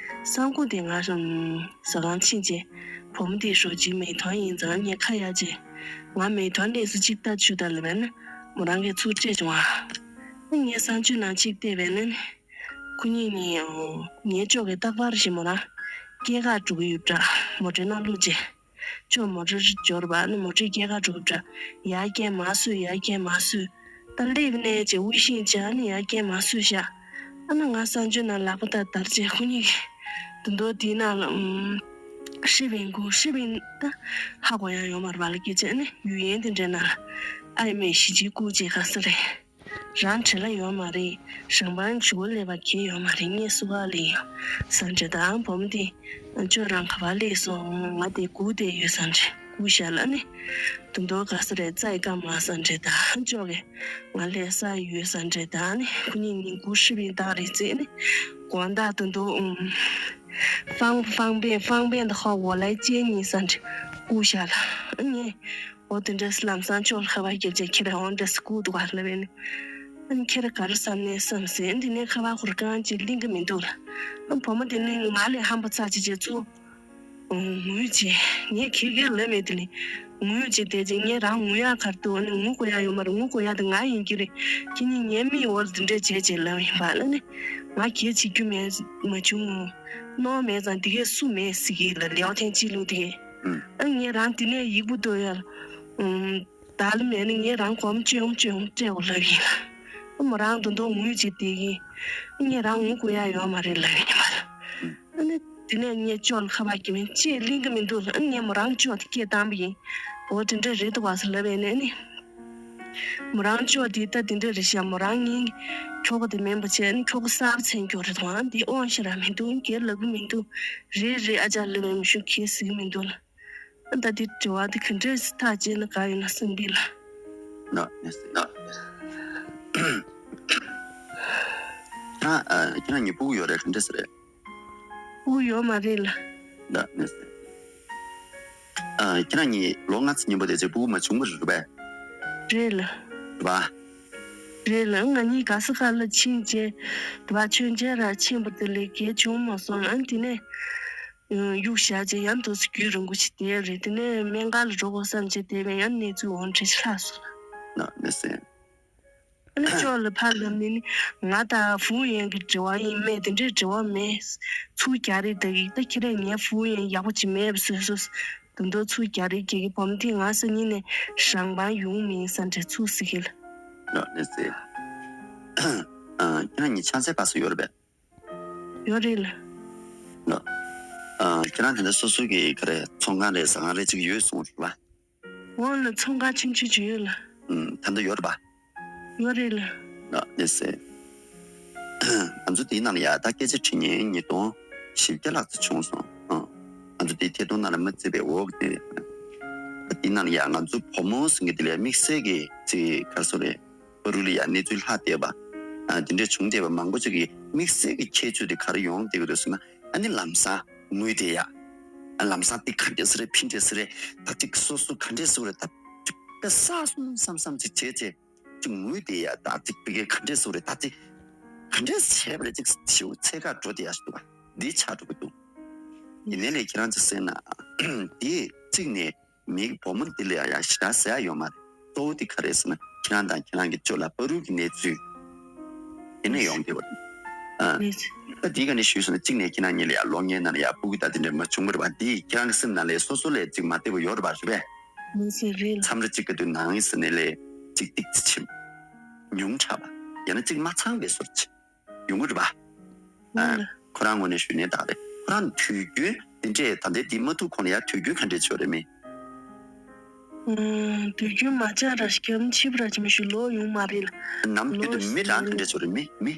སང་དགོང་དེ་ང་ཟ་ཁང་ཕྱིན་རྗེས་བུ་མོ་དེའི་རོགས་གཅིག་མེ་ཐོན་ཡིན་ཙང་ངས་ཁ་གཡར་རྗེས་ང་མེ་ཐོན་ལས་སུ་གཅིག་ལྟ་བཅུག་ད་ལབ་པས་ན་མོ་རང་གིས་ཚུར་སྤྲད་བྱུང་བ། ཨ་ངས་གསང་སྤྱོད་ནང་གཅིག་བལྟས་པས་ན་ཁོ་གཉིས་ནི་ངའི་ཅོག་གི་རྟག་པར་བཞིན་མོ་རང་ སྐྱེལ་ག་འགྲོ་གི་ཡོད་པ་འདྲ། མོ་ཊའི་ནང་བླུགས་རྗེས། ཅོ་མོ་ཊ་འབྱོར་བ་ནི་མོ་ཊའི་སྐྱེལ་ག་འགྲོ་གི་ཡོད་པ་འདྲ། ཡར་རྒྱས་མར་བཟོས། ཡར་རྒྱས་མར་བཟོས། ད་སླེབས་ནས་ཅེ་དབུལ་ཞིང་བྱས་ནས་ཡར་རྒྱས་མར་བཟོས་བཞག་ཨ་ནི་ང་གསང་སྤྱོད་ནང་ལག་པ་ད་བརྡར་བྱས་ཁོ་གཉིས་ཀྱིས་དུ་མདོ་དེའི་ནང་ལ་ཨུམ། ཧྲི་བིན་གུ་ཧྲི་བིན་ད་ཧ་གོ་ཡ་ཡོད་མ་རེད་པ་ལ། སྐད་ཆ་ཨ་ནི་ཡུལ་ཡན་དེ་འདྲའི་ནང་ལ་ཨ་ཡེ་མེ་ཞི་ཅི་ཀུ་ཅེ་ག་ས་རེད། རང་བྲེལ་ལ་ཡོད་མ་རེད། རང་པང་ཇུ་གུ་ལས་པ་གས་ཡོད་མ་རེད། ངས་སུ་ག་ལས་ཡོད་ས་འདྲ། ད་བུ་མོ་དེ་ཅོ་རང་ག་པར་སླེབས་སོང་། ང་དེ་སྒུག་བསྡད་ཡོད་ས་འདྲ། སྒུག་བཞག་ལ་ནི་དུ་མདོ་ག་ས་རེད། རྩ་ཡི་ཀ་མ་ས་འདྲ། ད་ཅོ་གས་ང་སླེབས་ས་ཡོད་ས་འདྲ། ད་ནི་ཁོ་གཉིས་གཉིས་སྒུག་ཧྲི་བིན་བཏང་རེད་ཟེར་ནི་དགོང་དག་དུ་མདོ་ཨུམ། 方方便方便的话我来接你 ས་འདྲ། སྒུག་བཞག་ལ་ངས། འོ་དེ་འདྲས་ལམ་སང་ཅོ་ལ་ཁ་པར་བརྒྱབ་བྱས་ཁྱེད་རང་འོ་འདྲས་སྒུག་འདུག་ག་ལབ་པས་ནི། ཨ་ནི་ཁྱེད་རང་ག་རེ་བསམ་ནས་བསམ་ཟིན། འདི་ནས་ཁ་པར་ཧུར་གང་ཅིག་ལེན་གི་མི་འདུག་ལ། ཨ་བུ་མོ་དེ་ནི་ང་ལས་ཧམ་པ་ཚ་ཅིག་བྱས་ཚུར། ངུས་བྱས་ངས་ཁེར་ཁེར་ལབ་མེད། དེ་ནི་ངུས་བྱས་བསྡད་བྱས་ངས་རང་ངུ་ཡག་ག་རེ་འདུག་ཨ་ནི་ངུ་དགོས་ཡག་ཡོད་མ་རེད། ངུ་དགོས་ཡག་དེ་ང་ཡིན་གྱི་རེད། ཁྱེད་གཉིས་ངའི་མིག་འོག་ལ་འདི་འདྲས་བྱས་བྱས་ལབ་ཡིན་པ་ལ་ནི། ང་གལ་བྱེད་རྒྱུ་མེད་མ་བྱུང་། ནོར་མེད་ཙང་འདི་གས་སུ་མེད་ཟེར་གི་ལ་ལེའོ་ཐེན་ཅི་ལུ་དེ་གས། ཨ་ངས་རང་དེ་ནས་ཡིག་པུ་ཏོ་ཡར། ཨུམ། ད་ལ་མེད་ནི་ངས་རང་གོམ་ཅོ་ཡོང་ཅོ་ཡོང་སྤྲད་འོ་ལབ་ཡིན་ལ། ཨ་མོ་རང་དོན་དུ་ངུས་བྱེད་དེ་གི། ཨ་ངས་རང་ངུ་དགོས་ཡ་ཡོད་མ་རེད་ལབ་ཡིན་མ་ལ། ཨ་ནི་དེ་ནས་ངས་ཅོ་ལ་ཁ་པར་གྱི་མིན་ཅེས་ལིང་གི་མི་འདུག་ལ། ཨ་ངས་མོ་རང་ཅོ་དེ་སྐད་བཏང་པ་ཡིན། འོ་དེ་འདྲ་རེད་འདུག་བ་ཟེར་ལབ་ཡིན་ནས་ནི། མོ་རང་ཅོ་དེ་ད་དེ་འདྲ་རེད་ཤག་མོ་རང་ངའི་ཁྱོ་ག་དེ་མིན་པ་བྱས་ནི་ཁྱོ་ག་གསར་པ་མཚན་སྐྱོ་རེད་དང་དེ་དབང་ཤེད་ར་མི་འདུག་སྒེར་ལབ་གི་མི་འདུག་རེད་རེད་ཨ་ཅག་ལབ་པའི་མི་ཤུགས་ཁྱེད་ཟིག་མི་འདུག་ལ། ཨ་ད་དེ་དྲི་བ་དེ་ག་འདྲས་ཐག་བཅད་ན་དགའ་ཡོད་ན་བསམ་གི་ལ། ན་ནས་ན་ཁྱེད་རང་ཨ་ཁྱེད་རང་ཉིད་ཕྲུ་གུ་ཡོད་རེད། ག་འདྲས་རེད། ཕྲུ་གུ་ཡོད་མ་རེད་ལ། ན་ནས་ཨ་ཁྱེད་རང་གཉིས་ལོ་ལྔ་ཙམ་སྙིང་པོ་དེ་ཚེ་ཕྲུ་གུ་མ་བྱུང་བ་རེད་པས། རེད་ལ། རེད་པ། རེད་ལ། ང་གཉིས་ག་ས་ག་ལ་ཕྱིན་རྗེས་དུ་བ་མཆོད་མཇལ་ར་ཕྱིན་པ་དེ་ལས་གལ་བྱུང་མ་སོང་། ཨ་ནི་དེ་ནས་གཡུག་བཞག་རྗེས་ཡང་དུ་རྒྱུན་རིང་པོ་ཞིག་བསྡད་རེད། དེ་ནས་སྨན་ཁང་ལ་འགྲོ་དགོས་བསམ་རྗེས་བསྡད་པས་ཡང་གནས་ཚུལ་འོང་འདྲ་ཞིག་ལྷག་སོང་ལ། ན་ནས་ཨ་ནི་ཅོག་ལ་ཕར་ལབ་ནས་ནི་ང་དང་ཧྥུའུ་ཡན་གྱི་འབྲེལ་བ་ཡིན་མེད་དེ་འདྲའི་འབྲེལ་བ་མེད། ཚུར་རྒྱག་རེས་ད་གི་ད་ཁྱེད་རང་ངའི་ཧྥུའུ་ཡན་ཡག་པོ་ཅིག་མེད་པ་བཟོས་སོ། དུ་མདོ་ཚུར་རྒྱག་རེས་རྒྱག་གི་བུ་མོ་དེ་ང་སང་ཉིན་ནས་རང་དབང་ཡོང་མིན་ས་འདྲ་ཚུར་ཟེར་གི་ལ། ལགས་ནས་ཟེར། ཁྱེད་རང་གཉིས་ཆང་ས་ཕར་ཚུར་ཡོད་རེད་པས། ཡོད་རེད་ལ། ལགས། ཁྱེད་རང་དེ་འདྲ་སོ་སོ་གི་ག་རེ་ཚོང་ཁང་རེད་ཟ་ཁང་རེད་ཅིག་ཡོད་གསུངས་རེད་པ། འོང་ལ་ཚོང་ཁང་ཆུང་ཆུང་ཅིག་ཡོད་ལ། ཨུམ། ད་ལྟ་ཡོད་རེད་པ། ཡོད་རེད་ལ། ལགས་ནས་ཟེར། ང་ཚོ་དེའི་ནང་ལ་ཡ་ད་སྐད་ཆ་དྲི་མཁན་ཉིས་སྟོང་བཞི་བརྒྱ་ལྷག་ཙམ་བྱུང་སོང་། ཨང་། ང་ཚོ་དེའི་ཐད་གཏོང་ནང་ལ་མ་བརྩིས་པའི་འོག་དེ། ད་དེའི་ནང་ལ་ཡ་ང་ཚོ་བུ་མོ་ཟེར་མཁན་དེ་ལ་དམིགས་བསལ་གྱི་ཅིག་ག་རེ་ཟེར་དགོས་རེད། བར་དུ་ལ་ཡ་གནས་ཚུལ་ལྷག་བསྡད་པ། ཨ་དེ་འདྲ་བྱུང་བསྡད་པ་མང་པོ་ཅིག་གི་དམིགས་བསལ་གྱི་ཁྱད་ཆོས་དེ་ག་རེ་ཡོང་བསྡད་ཀྱི་རེད་ཟེར་ན། ཨ་ནི་ལམ་སང་ངུས་བསྡད་ཡ། ཨ་ལམ་སང་དེ་ག་འདྲས་སེ་རེད། ཕྱི་འདྲས་སེ་རེད། ད་ཅིག་སོ་སོ་ག་འདྲས་སེ་རེད། ད་ཅིག་དཔེ་བསགས་སོང་བསམ་བསམ་ཅིག་བྱས་བྱས། ཅིག་ངུས་བསྡད་ཡ། ད་ཅིག་དེ་ག་འདྲས་སེ་རེད། ད་ཅིག་ག་འདྲས་བྱས་པ་རེད། ཅིག་ཞེ་པོ་འཚེར་ཁ་འགྲོ་བསྡད་ཡ་ཞིག་འདུག་པ། འདི་ཆགས་འགྲོ་གི་འདུག་ཡིན་ནའི་ལས་ཁྱེད་རང་ཚོ་ཟེར་ན། འདི་གཅིག་ནས། མིའི་བུ་མོ་འདི་ལ་ཡང་ཞེ་དྲག་ཟེར་ཡ་ཡོད་མ་རེད། གཙོ་བོ་འདི་ག་རེ་ཟེར་ན་ཁྱེད་རང་དང་ཁྱེད་རང་གི་ཅོ་ལགས་བར་དུ་གི་གནས་ཚུལ། དེ་ནས་ཡོང་གི་ཡོད་རེད། ཨ། ལགས་སོ། ད་འདི་ག་ནས་ཞུས་སོང་ན་གཅིག་ནས་ཁྱེད་རང་གཉིས་ལ་ཡང་ལོ་ལྔའི་ནང་ལ་ཡང་ཕྲུ་གུ་དང་དེ་འདྲ་མ་བྱུང་བ་རེད་པ། འདི་ཁྱེད་རང་གི་སེམས་ནང་ལ་སོ་སོ་ལ་ཅིག་མ་བདེ་བ་ཡོད་རེད་པ། རེད་པས། ལགས་སོ་རེད་ལགས། མཚམས་རེ་གཅིག་ག་དུས་ནང་ཡིན་ཟེར་ནས་ལས་གཅིག་ཏིག་ཙི་ཕྱིན། ཉུང་དྲགས་པ། ཡང་ན་གཅིག་མ་ཚང་བའི་བཟོ་འདྲ་ཅིག་ཡོང་གི་རེད་པ། ཨ། ཡོང་ལ། ཁོ་རང་ངོས་ནས་ཞུས་ནའི་ད་རེད། ཁོ་རང་དུས་རྒྱུན་འདི་འདྲས་ད་ལྟའི་འདི་མ་ཐུག་གོང་ལ་ཡ་དུས་རྒྱུན་ག་འདྲས་བྱོས་རེད་མི། ཨ། དུས་རྒྱུན་མ་ཆག་ར་ཞིག་གམ་ཕྱིས་པ་ར་ཅི་མི་ཞུ་ལོ་ཡོང་མ་རེད་ལ། ནམ་རྒྱུན་དུ་མི་རང་ག་འདྲས་བྱོས་རེད་མི་མི།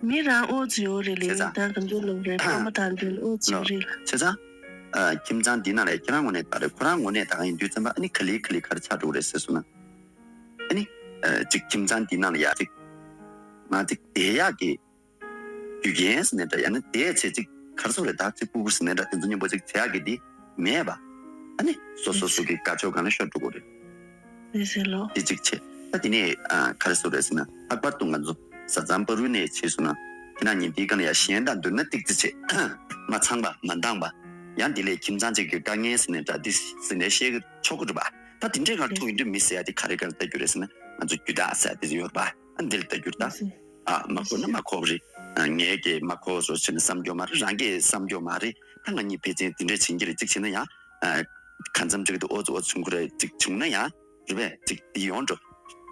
མི་རང་ཨོ་ཙི་ཡོད་རེད་ལ། བྱས་ཙང་། ད་ག་འདྲས་ལབ་རེད། ཕ་མ་དང་འདྲས་ཨོ་ཙི་ཡོད་རེད་ལ། བྱས་ཙང་། ཨ། ཁྱིམ་ཚང་འདི་ནང་ལ་ཁྱེད་རང་ངོས་ནས་ད་རེད། ཁོ་རང་ངོས་ནས་ད་ག་ཡིན་དུས་ཙམ་པ་ཨ་ནི་ག་ལེ་ག་ལེ་ག་རེ་ཆགས་འགྲོ་གི་རེད་ཟེར་སོང་ན། ཨ་ནི། ཨ། ཅིག་ཁྱིམ་ཚང་འདི་ནང་ལ་ཡ་ཅིག་ང་ཅིག་བསྡད་ཡག་གི་རྒྱུ་རྐྱེན་ཟེར་ནའི་འདྲ། ཡང་ན་བསྡད་བྱས་ཅིག་ག་རེ་ཟེར་དགོས་རེད། ད་ཅིག་སྤུ་གུ་ཟེར་ནའི་འདྲ། དེ་ཚོ་མཉམ་པོ་ཅིག་བྱེད་ཡག་གི་འདི་མེད་པ། ཨ་ནི་སོ་སོ་སོ་གི་དགའ་ཕྱོགས་སྒང་ལ་ཤོར་འགྲོ་གི་རེད། རེད་ཟེར་ལོ། དེ་གཅིག་བྱས། ད་དེ་ནས་ཨ་ག་རེ་ཟེར་དགོས་རེད་ཟེར་ན། ལྷག་པར་དུ་ང་ཚོ་བཟའ་ཚང་བར་དུ་ནས་བྱས་སོང་ན། ཁྱེད་རང་གཉིས་འདིའི་སྒང་ལ་ཡ་གཞན་དང་བསྡུར་ན་ཏིག་ཙི་བྱས། མ་ཚང་པ་མ་འདང་པ། ཡང་འདི་ལས་ཁྱིམ་ཚང་གཅིག་གི་དཀའ་ངལ་ཟེར་ནའི་འདྲ། འདི་ཟེར་ནའི་བཤད་གི་ཆོག་གི་རེད་པ། ད་དེ་འདྲའི་སྒང་ཐུག་ཡོང་དུས་མི་ཟེར་ཡ་དེ་ག་རེ་ག་རེ་ལྟ་རྒྱུ་རེད་ཟེར་ན། ང་ཚོ་རྒྱུ་དག་ཟེར་ཡ་དེ་ཡོད་རེད་པ། ཨ་འདི་ལ་ལྟ་རྒྱུ་རེད་ད། ཨ་མ་གོ་ན་མ་གོ་རེད། ཨ་ངས་ཀྱི་མ་གོ་བཟོ་བྱས་ནས་བསམ་རྒྱུ་མ་རེད། རང་གིས་བསམ་རྒྱུ་མ་རེད། ད་ང་གཉིས་ཕལ་ཆེར་དེ་འདྲས་བྱེད་ཀྱི་རེད། གཅིག་བྱས་ན་ཡང་། ཨ། གང་འཚམ་ཅིག་ཏུ་ཨོ་ཙི་ཨོ་ཙི་བྱུང་ཁུ་རེད། གཅིག་བྱུང་ན་ཡང་། རེད་པས། གཅིག་འདི་ཡོང་འགྲོ།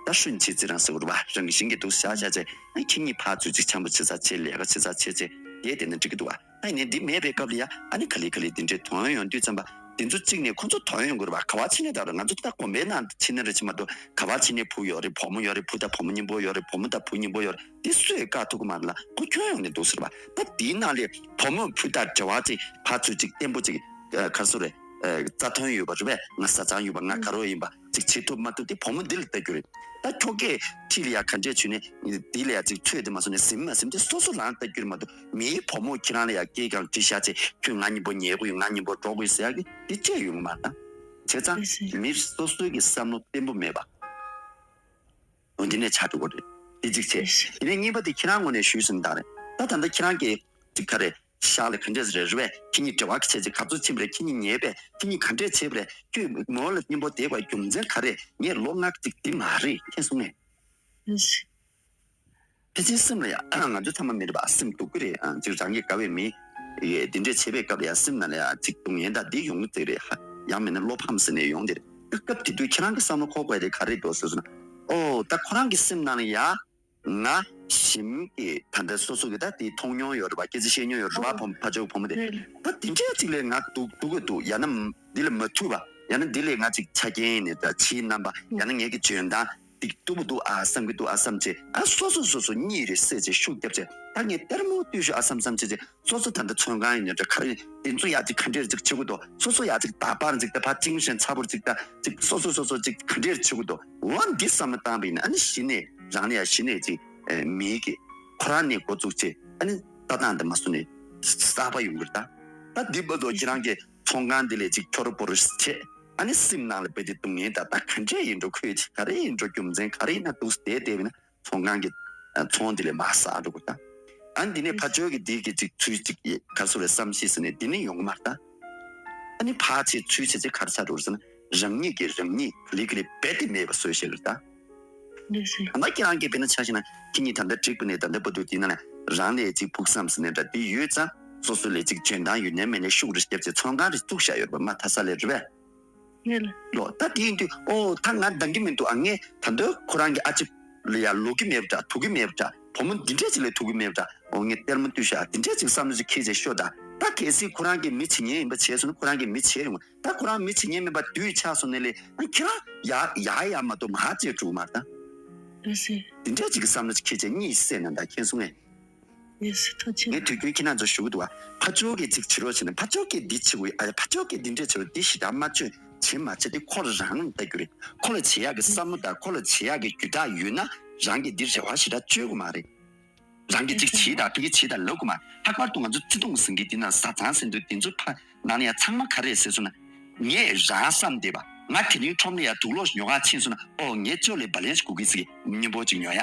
ད་ཧྲུན་ཆི་ཙི་རང་ཟེར་བ་རེད་པ། རང་གི་བཞིན་གྱི་འདུག་བཞག་བཞག་བྱས། ཨ། ཁྱེད་གཉིས་ཕར་ཚུར་གཅིག་འཆམ་པོ་བྱེད་ས་བྱེད། ལས་ཀ་བྱེད་ས་བྱེད་བྱས། དེ་དེ་ནས་འགྲིག་གི་འདུག་བ། ཨ་ནི་འདི་མེད་པའི་སྐབས་ལ་ཡ། ཨ་ནི་ག་ལེ་ག་ལེ་འདི་འདྲའི་དོན་ཡོང་དུས་ཙམ་པ། འདི་ཚོ་གཅིག་ནས་ཁོ་ཚོ་དོན་ཡོང་དགོས་རེད་པ། ག་བ་ཕྱིན་ནས་ད་རུང་ང་ཚོ་ད་དགོན་པའི་ནང་ཕྱིན་ན་རེད་ཅེས་མ་གཏོགས། ག་བ་ཕྱིན་ནས་བུ་ཡོད་རེད། བུ་མོ་ཡོད་རེད། བུ་དང་བུ་མོ་གཉིས་པོ་ཡོད་རེད། བུ་མོ་དང་བུ་གཉིས་པོ་ཡོད་རེད། འདི་སུས་བཀག་ཐུབ་ཀྱི་མ་རེད་ལ། ཁོ་ཁྱོན་ཡོངས་ནས་འདུག་ཟེར་བ། ད་འདིའི་ནང་ལས་བུ་མོ་བུ་དང་འབྲེལ་བ་ཅིག་ཕར་ཚུར་ཅིག་བརྟན་པོ་ཅིག་ཨ། ག་རེ་ཟེར་དགོས་རེད། ཨ། རྩ་དོན་ཡོད་པ་རེད་པས། ང་བཟའ་ཚང་ཡོད་པ། ང་དགའ་རོགས་ཡིན་པ་ཅིག་བྱེད་ཐུབ་མ་ཐུབ་དེ་བུ་མོ་འདི་ལ་ལྟ་རྒྱུ་རེད། ད་ཁྱོ་གས་ཁྲིད་ལ་ཡ་ག་འདྲས་བྱས་ནས་འདི་ལ་ཡ་ཅིག་ཚོད་དེ་མ་སོང་ནས་ཟིན་མ་ཟིན་དེ་སོ་སོ་རང་ལྟ་རྒྱུ་རེད་མ་གཏོགས། མིའི་བུ་མོ་ཁྱེད་རང་ལ་ཡ་སྐད་གང་དྲིས་བཞག་བྱས། ཁྱོད་ང་གཉིས་པོ་ཉལ་དགོས་ཡོད། ང་གཉིས་པོ་འགྲོ་དགོས་ཡོད་ཟེར་ཡ་གི་དེ་ཅི་ཡོང་གི་མ་རེད། ད་བྱས་ཙང་མི་སོ་སོའི་གི་བསམ་བློ་བརྟན་པོ་མེད་པ། འོ། འདི་ནས་ཆགས་འགྲོ་གི་རེད། དེ་གཅིག་བྱས། དེ་ནས་གཉིས་པ་དེ་ཁྱེད་རང་ངོས་ནས་ཞུས་ཟིན་ད་རེད། ད་ད་ལྟ་ཁྱེད་རང་གིས་ཅིག་ག་རེ་ཤག་ལ་ག་འདྲས་རེད། རེད་པས། ཁྱེད་གཉིས་འབྲེལ་བ་ག་བྱས་ཅིག་ག་ཚོད་ཕྱིན་པ་རེད། ཁྱེད་གཉིས་ཉལ་པས། ཁྱེད་གཉིས་ག་འདྲས་བྱས་པ་རེད། ཁྱོད་མོ་ལ་མཉམ་པོ་བསྡད་དགོས་རྒྱུ་མཚན་ག་རེ། ངས་ལོ་ལྔ་ཅིག་འདི་མ་རེད། མཁྱེན་སོང་ངས། ཕལ་ཆེར་སེམས་ལ་ཡ། ང་ཚོ་ཚང་མ་མི་རེད་པ། སེམས་སྡུག་གི་རེད། ཨ། ཅིག་རང་གི་དགའ་བའི་མི་ཡས་འདི་འདྲས་བྱས་པའི་སྐབས་ལ་ཡ་སེམས་ནང་ལ་ཡ་ཅིག་སྡུག་བསྔལ་དང་འདི་ཡོང་གི་རེད། ཧ། ཡང་མིན་ན་བློ་ཕམ་ཟེར་ནས་ཡོང་དེ་རེད། སྐབས་དེ་དུས་ཁྱེད་རང་གི་བསམ་བློ་འཁོར་དགོས་དེ་ག་རེ་འདུག་ཟེར་སོང་ན། ཨོ། ད་ཁོ་རང་གི་སེམས་ནང་ལ་ཡ། ང་ཞིམ་གི་ད་ལྟ་སོ་སོ་གི་ད་དེ་མཐོང་མྱོང་ཡོད་རེད་པ། སྐད་ཆ་བཤད་མྱོང་ཡོད་རེད་པ། ཨོ། བུ་མོ་ཕ་ཕྱོགས་བུ་མོ་དེ། རེད། ད་དེ་འདྲས་ཅིག་ལས་ང་སྡུག་སྡུག་གི་འདུག་ཡང་ན་འདི་ལས་མ་ཐུབ་པ། ཡང་ན་འདི་ལས་ང་ཅིག་ཆ་རྐྱེན་ནས་ད་ཕྱིའི་རྣམ་པ། ཡང་ན་ངེད་ཀྱི་འཇོན་ཐང་འདི་སྡུག་པོ་འདུག་ཨ་བསམ་གི་འདུག་ཨ་བསམ་བྱས། ཨ། སོ་སོ་སོ་སོ་གཉིད་རེ་སད་བྱས་ཤུགས་རྒྱབ་བྱས། ད་ངས་ལྟད་མོ་ལྟོས་ཤོག་ཨ་བསམ་བསམ་བྱས་བྱས། སོ་སོ་ད་ལྟ་ཚོང་ཁང་ཡིན་ན་འདྲ་ག་རེ་ཡིན། དེ་ཚོ་ཡ་ཅིག་ག་འདྲས་ཅིག་བྱེད་དགོས་འདུག་སོ་སོ་ཡ་ཅིག་ད་པར་ཅིག་ད་ཕར་ཅིང་ཧྲན་ཚ་པོར་ཅིག་ད་ཅིག་སོ་སོ་སོ་སོ་ཅིག་ག་འདྲས་བྱེད་དགོས་འདུག་འོ། འདི་བསམ་བློ་བཏང་པ་ཡིན་ན། ཨ་ནི་གཞི་ནས་རང་ལ་ཡ་གཞི་ནས་ཅིག་ཨེ། མིའི་གི་ཁོ་རང་ནས་འགོ་བཙུགས་བྱས། ཨ་ནི་ལྟ་སྟངས་དེ་མ་བཟོ་ནས་གསར་པ་ཡོང་གི་རེད། ད་ད་འདི་བར་དུ་ཁྱེད་རང་གི་ཚོང་ཁང་འདི་ལས་ཅིག་ཁྱོ་རོ་པོ་རོ་བྱས། ཨ་ནི་སེམས་ནང་ལ་དཔེ་དེ་སྡུག་བསྔལ་ད་ད་ག་འདྲས་ཡིན་འགྲོ། ཁོས་ཅིག་ག་རེ་ཡིན་འགྲོ། རྒྱུ་མཚན་ག་རེ་ཡིན་ན་འདུག་བསྡད་བསྡད་པ་ཡིན་ན། ཚོང་ཁང་གི་ཚོང་འདི་ལས་མར་ཟག་འགྲོ་གི་རེད་ད། ཨ་ནི་འདི་ནས་ཕར་ཕྱོགས་ཀྱི་འདི་གི་ཅིག་ཚུལ་ཅིག་ག་རེ་ཟེར་རེད། བསམ་ཤེས་ཟེར་ནས་འདི་ནས་ཡོང་གི་མ་རེད་ད། ཨ་ནི་ཕར་ཕྱིན་ཚུལ་བྱས་ཚེ་ག་རེ་ཆགས་འགྲོ་རེད་ཟེར་ན། རང་ཉིད་ཀྱིས་རང་ཉིད་ག་ལེ་ག་ལེ་རྦད་དེ་མེད་པ་བཟོས་བཞག་གི་རེད་ད། ལགས་སོ། ད་ལྟ་ཁྱེད་རང་གིས་དཔེར་ན་ཆ་བཞག་ན། ཁྱེད་གཉིས་ད་ལྟ་འགྲིག་པ་ནས་ད་ལྟ་བར་དུ་འདི་ནང་ལ་རང་ལས་ཅིག་ཕུགས་བསམ་ཟེར་ནས་འདྲ་འདི་ཡོད་ཙང་། སོ་སོ་ལས་ཅིག་འཇོན་ཐང་ཡོད་ནའི་མེད་ནའི་ཤུགས་རེ་བརྒྱབ་བྱས་ཚོང་ཁང་རེ་བཙུགས་བཞག་ཡོད་རེད་པ། མ་མཐའ་ས་ལས་རེད་པས། ལགས་ལགས། ད་དེ་ཡིན་དུས། ཨོ། ད་ང་འདང་གི་མི་འདུག་ཨ། ངས་ད་དུང་ཁོ་རང་གི་ཨ་ཅེ་ལ་ཡ་ལོག་གི་མེད་པ་འདྲ། ཐུག་གི་མེད་པ་འདྲ། བུ་མོ་འདི་འདྲས་ཅིག་ལ་ཐུག་གི་མེད་པ་འདྲ། ཨོ། ངས་ལྟད་མོ་ལྟོས་ཤག་འདི་འདྲས་ཅིག་བསམ་བློ་ཅིག་འཁྱེར་བྱས་ཤོག་ད། ད་གལ་སྲིད་ཁོ་རང་གི་མི་བྱེད་མཁན་ཡིན་པ་བྱས་སོང་ན། ཁོ་རང་གི་མི་བྱེད་རུང་། ད་ཁོ་རང་མི་བྱེད་མཁན་མིན་པ་དུས་ཆགས་སོང་ནས་ལས། ཨ། ཁྱེད་རང་ཡ་ཡ་ཡ་མ་གཏོགས་མར་བཅད་འགྲོ་གི་མ་རེད་ད། ལགས་སོ། འདི་འདྲས་ཅིག་གི་བསམ་བློ་ཅིག་འཁྱེར་བྱས་གཉིད་སད་ན་ད། མཁྱེན་སོང་ངས། ལགས་སོ། ཐུགས་རྗེ་ཆེ། ངས་དུས་རྒྱུན་ཁྱེད་རང་ཚོ་ཞུ་གི་འདུག་བ། ཕར་ཕྱོགས་ཀྱིས་ཅིག་བྱེད་རོགས་བྱས་ན། ཕར་ཕྱོགས་ཀྱིས་འདི་བྱེད་དགོས། ཨ། ཕར་ཕྱོགས་ཀྱིས་འདི་འདྲས་བྱེད་རོགས། འདི་ཞེ་དྲག་མ་བཅོས། བྱེད་མ་བྱེད་དེ་ཁོ་རང་ལ་ལྟ་རྒྱུ་རེད། ཁོ་ལ་བྱེད་ཡག་གི་བསམ་བློ་དང་ཁོ་ལ་བྱེད་ཡག་གི་རྒྱུ་དག་ཡོད་ན། རང་གིས་འདི་རེ་བ་ཞེ་དྲག་བཅོལ་དགོས་མ་རེད། རང་གིས་ཅིག་བྱེད་དང་ཕ་གི་བྱེད་དང་ལབ་དགོས་མ། ལྷག་པར་དུ་ང་ཚོ་བརྩེ་དུང་ཟེར་མཁན་འདི་ན་བཟའ་ཚང་ཟེར་འདུག་འདི་ཚོ་ཕ་ནང་ལ་ཡ་ཚང་མ་ག་རེ་ཟེར་སོང་ན། ངས་རང་བསམ་བསྡད་པ། ང་དེ་རིང་ཁྲོམ་ལ་ཡ་དུག་ལོག་ཉོ་ག་ཕྱིན་སོང་ན། ཨོ། ངས་ཅོ་ལེ་བ་ལན་ཅིག་དགོས་ཀྱི་ཟེར་གི་མཉམ་པོ་ཅིག་ཉོ་ཡ།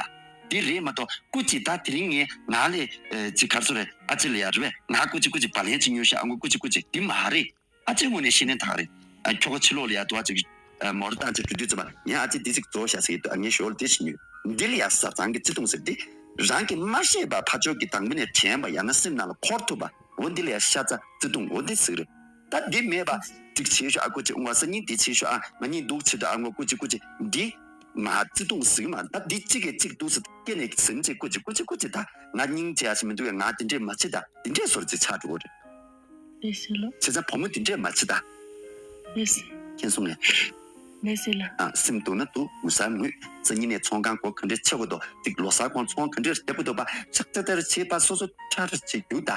དེ་རེད་མ་གཏོགས། སྐུ་མཁྱེན། ད་དེ་རིང་ངས་ནང་ལ་ཨེ་ཅིག་ག་རེ་ཟེར་རེད། ཨ་ཅེ་ལ་ཡ་རེད་པས། ང་སྐུ་མཁྱེན་སྐུ་མཁྱེན་བ་ལན་ཅིག་ཉོས་ཤག་ཨ། ངོ་སྐུ་མཁྱེན་སྐུ་མཁྱེན། དེ་མ་རེད། ཨ་ཅེ་ངོས་ནས་ཤེས་ནས་ད་ག་རེད། ཨ། ཁྱོ་ག་ཕྱི་ལོགས་ལ་ཡ་དུ་བ་ཅིག་ཨ། མོ་ཊ་བཏང་བྱས་འགྲོ་དུས་ཙམ་པ། ངས་ཨ་ཅེ་འདི་ཅིག་བཟོ་ཤག་ཟེར་གི་འདུག་ཨ། ངས་ཞོར་འདི་ཞིག་ཉོས། འདི་ལ་ཡ་བཟའ་ཚང་གི་བརྩེ་དུང་ཟེར་འདི། རང་གིས་མ་ཤེས་པ་ཕར་ཕྱོགས་ཀྱིས་དང་པོ་ནས་དྲན་པ། ཡང་ན་སེམས་ནང་ལ་འཁོར་ཐུབ་པ། འོ། འདི་ལ་ཡ་ཤ་ཚ་བརྩེ་དུང་། འོ། འདི་ཟེར་གི་རེད། ད་འདི་མེད་པ། ཅིག་བྱེད་ཤོག་ཨ། སྐུ་མཁྱེན། ང་སང་ཉིན་འདི་བྱེད་ཤོག་ཨ། ང་གཉིས་འདུག་བྱེད་དང་ཨ། ངོ་སྐུ་མཁྱེན་སྐུ་མཁྱེན། འདི་མ་བརྩེ་དུང་ཟེར་གི་མ། ད་འདི་གཅིག་གིས་གཅིག་འདུག་ཟེར་སྐྱེ་ནས་ཟིན་བྱས་སྐུ་མཁྱེན་སྐུ་མཁྱེན་སྐུ་མཁྱེན། ད་ང་སྙིང་རྗེ་ཡ་ཞིག་མི་འདུག་གས། ང་འདི་འདྲས་མ་བྱེད་ད། འདི་འདྲས་བཟོ་འདྲ་ཅིག་ཆགས་འགྲོ་གི་རེད། ལགས་སོ་ལགས། བྱས་ཙང་བུ་མོ་འདི་འདྲས་མ་བྱེད་ད། ལགས་སོ། མཁྱེན་སོང་ངས། ལགས་སོ་ལགས། ཨ། སེམས་སྡུག་ན་སྡུག་ངུ་ས་ངུས། སང་ཉིན་ནས་ཚོང་ཁང་སྒོ་ག་འདྲས་ཕྱེ་དགོས་འདུག་ཅིག་ལོ་གསར་གོང་ཚོང་ག་འདྲས་རྒྱག་དགོས་འདུག་པ། ཆག་ཆག་ཏར་བྱེད་པ། སོ་སོ་ཁྲ་ཁྲ་བྱེད་རྒྱུག་ད།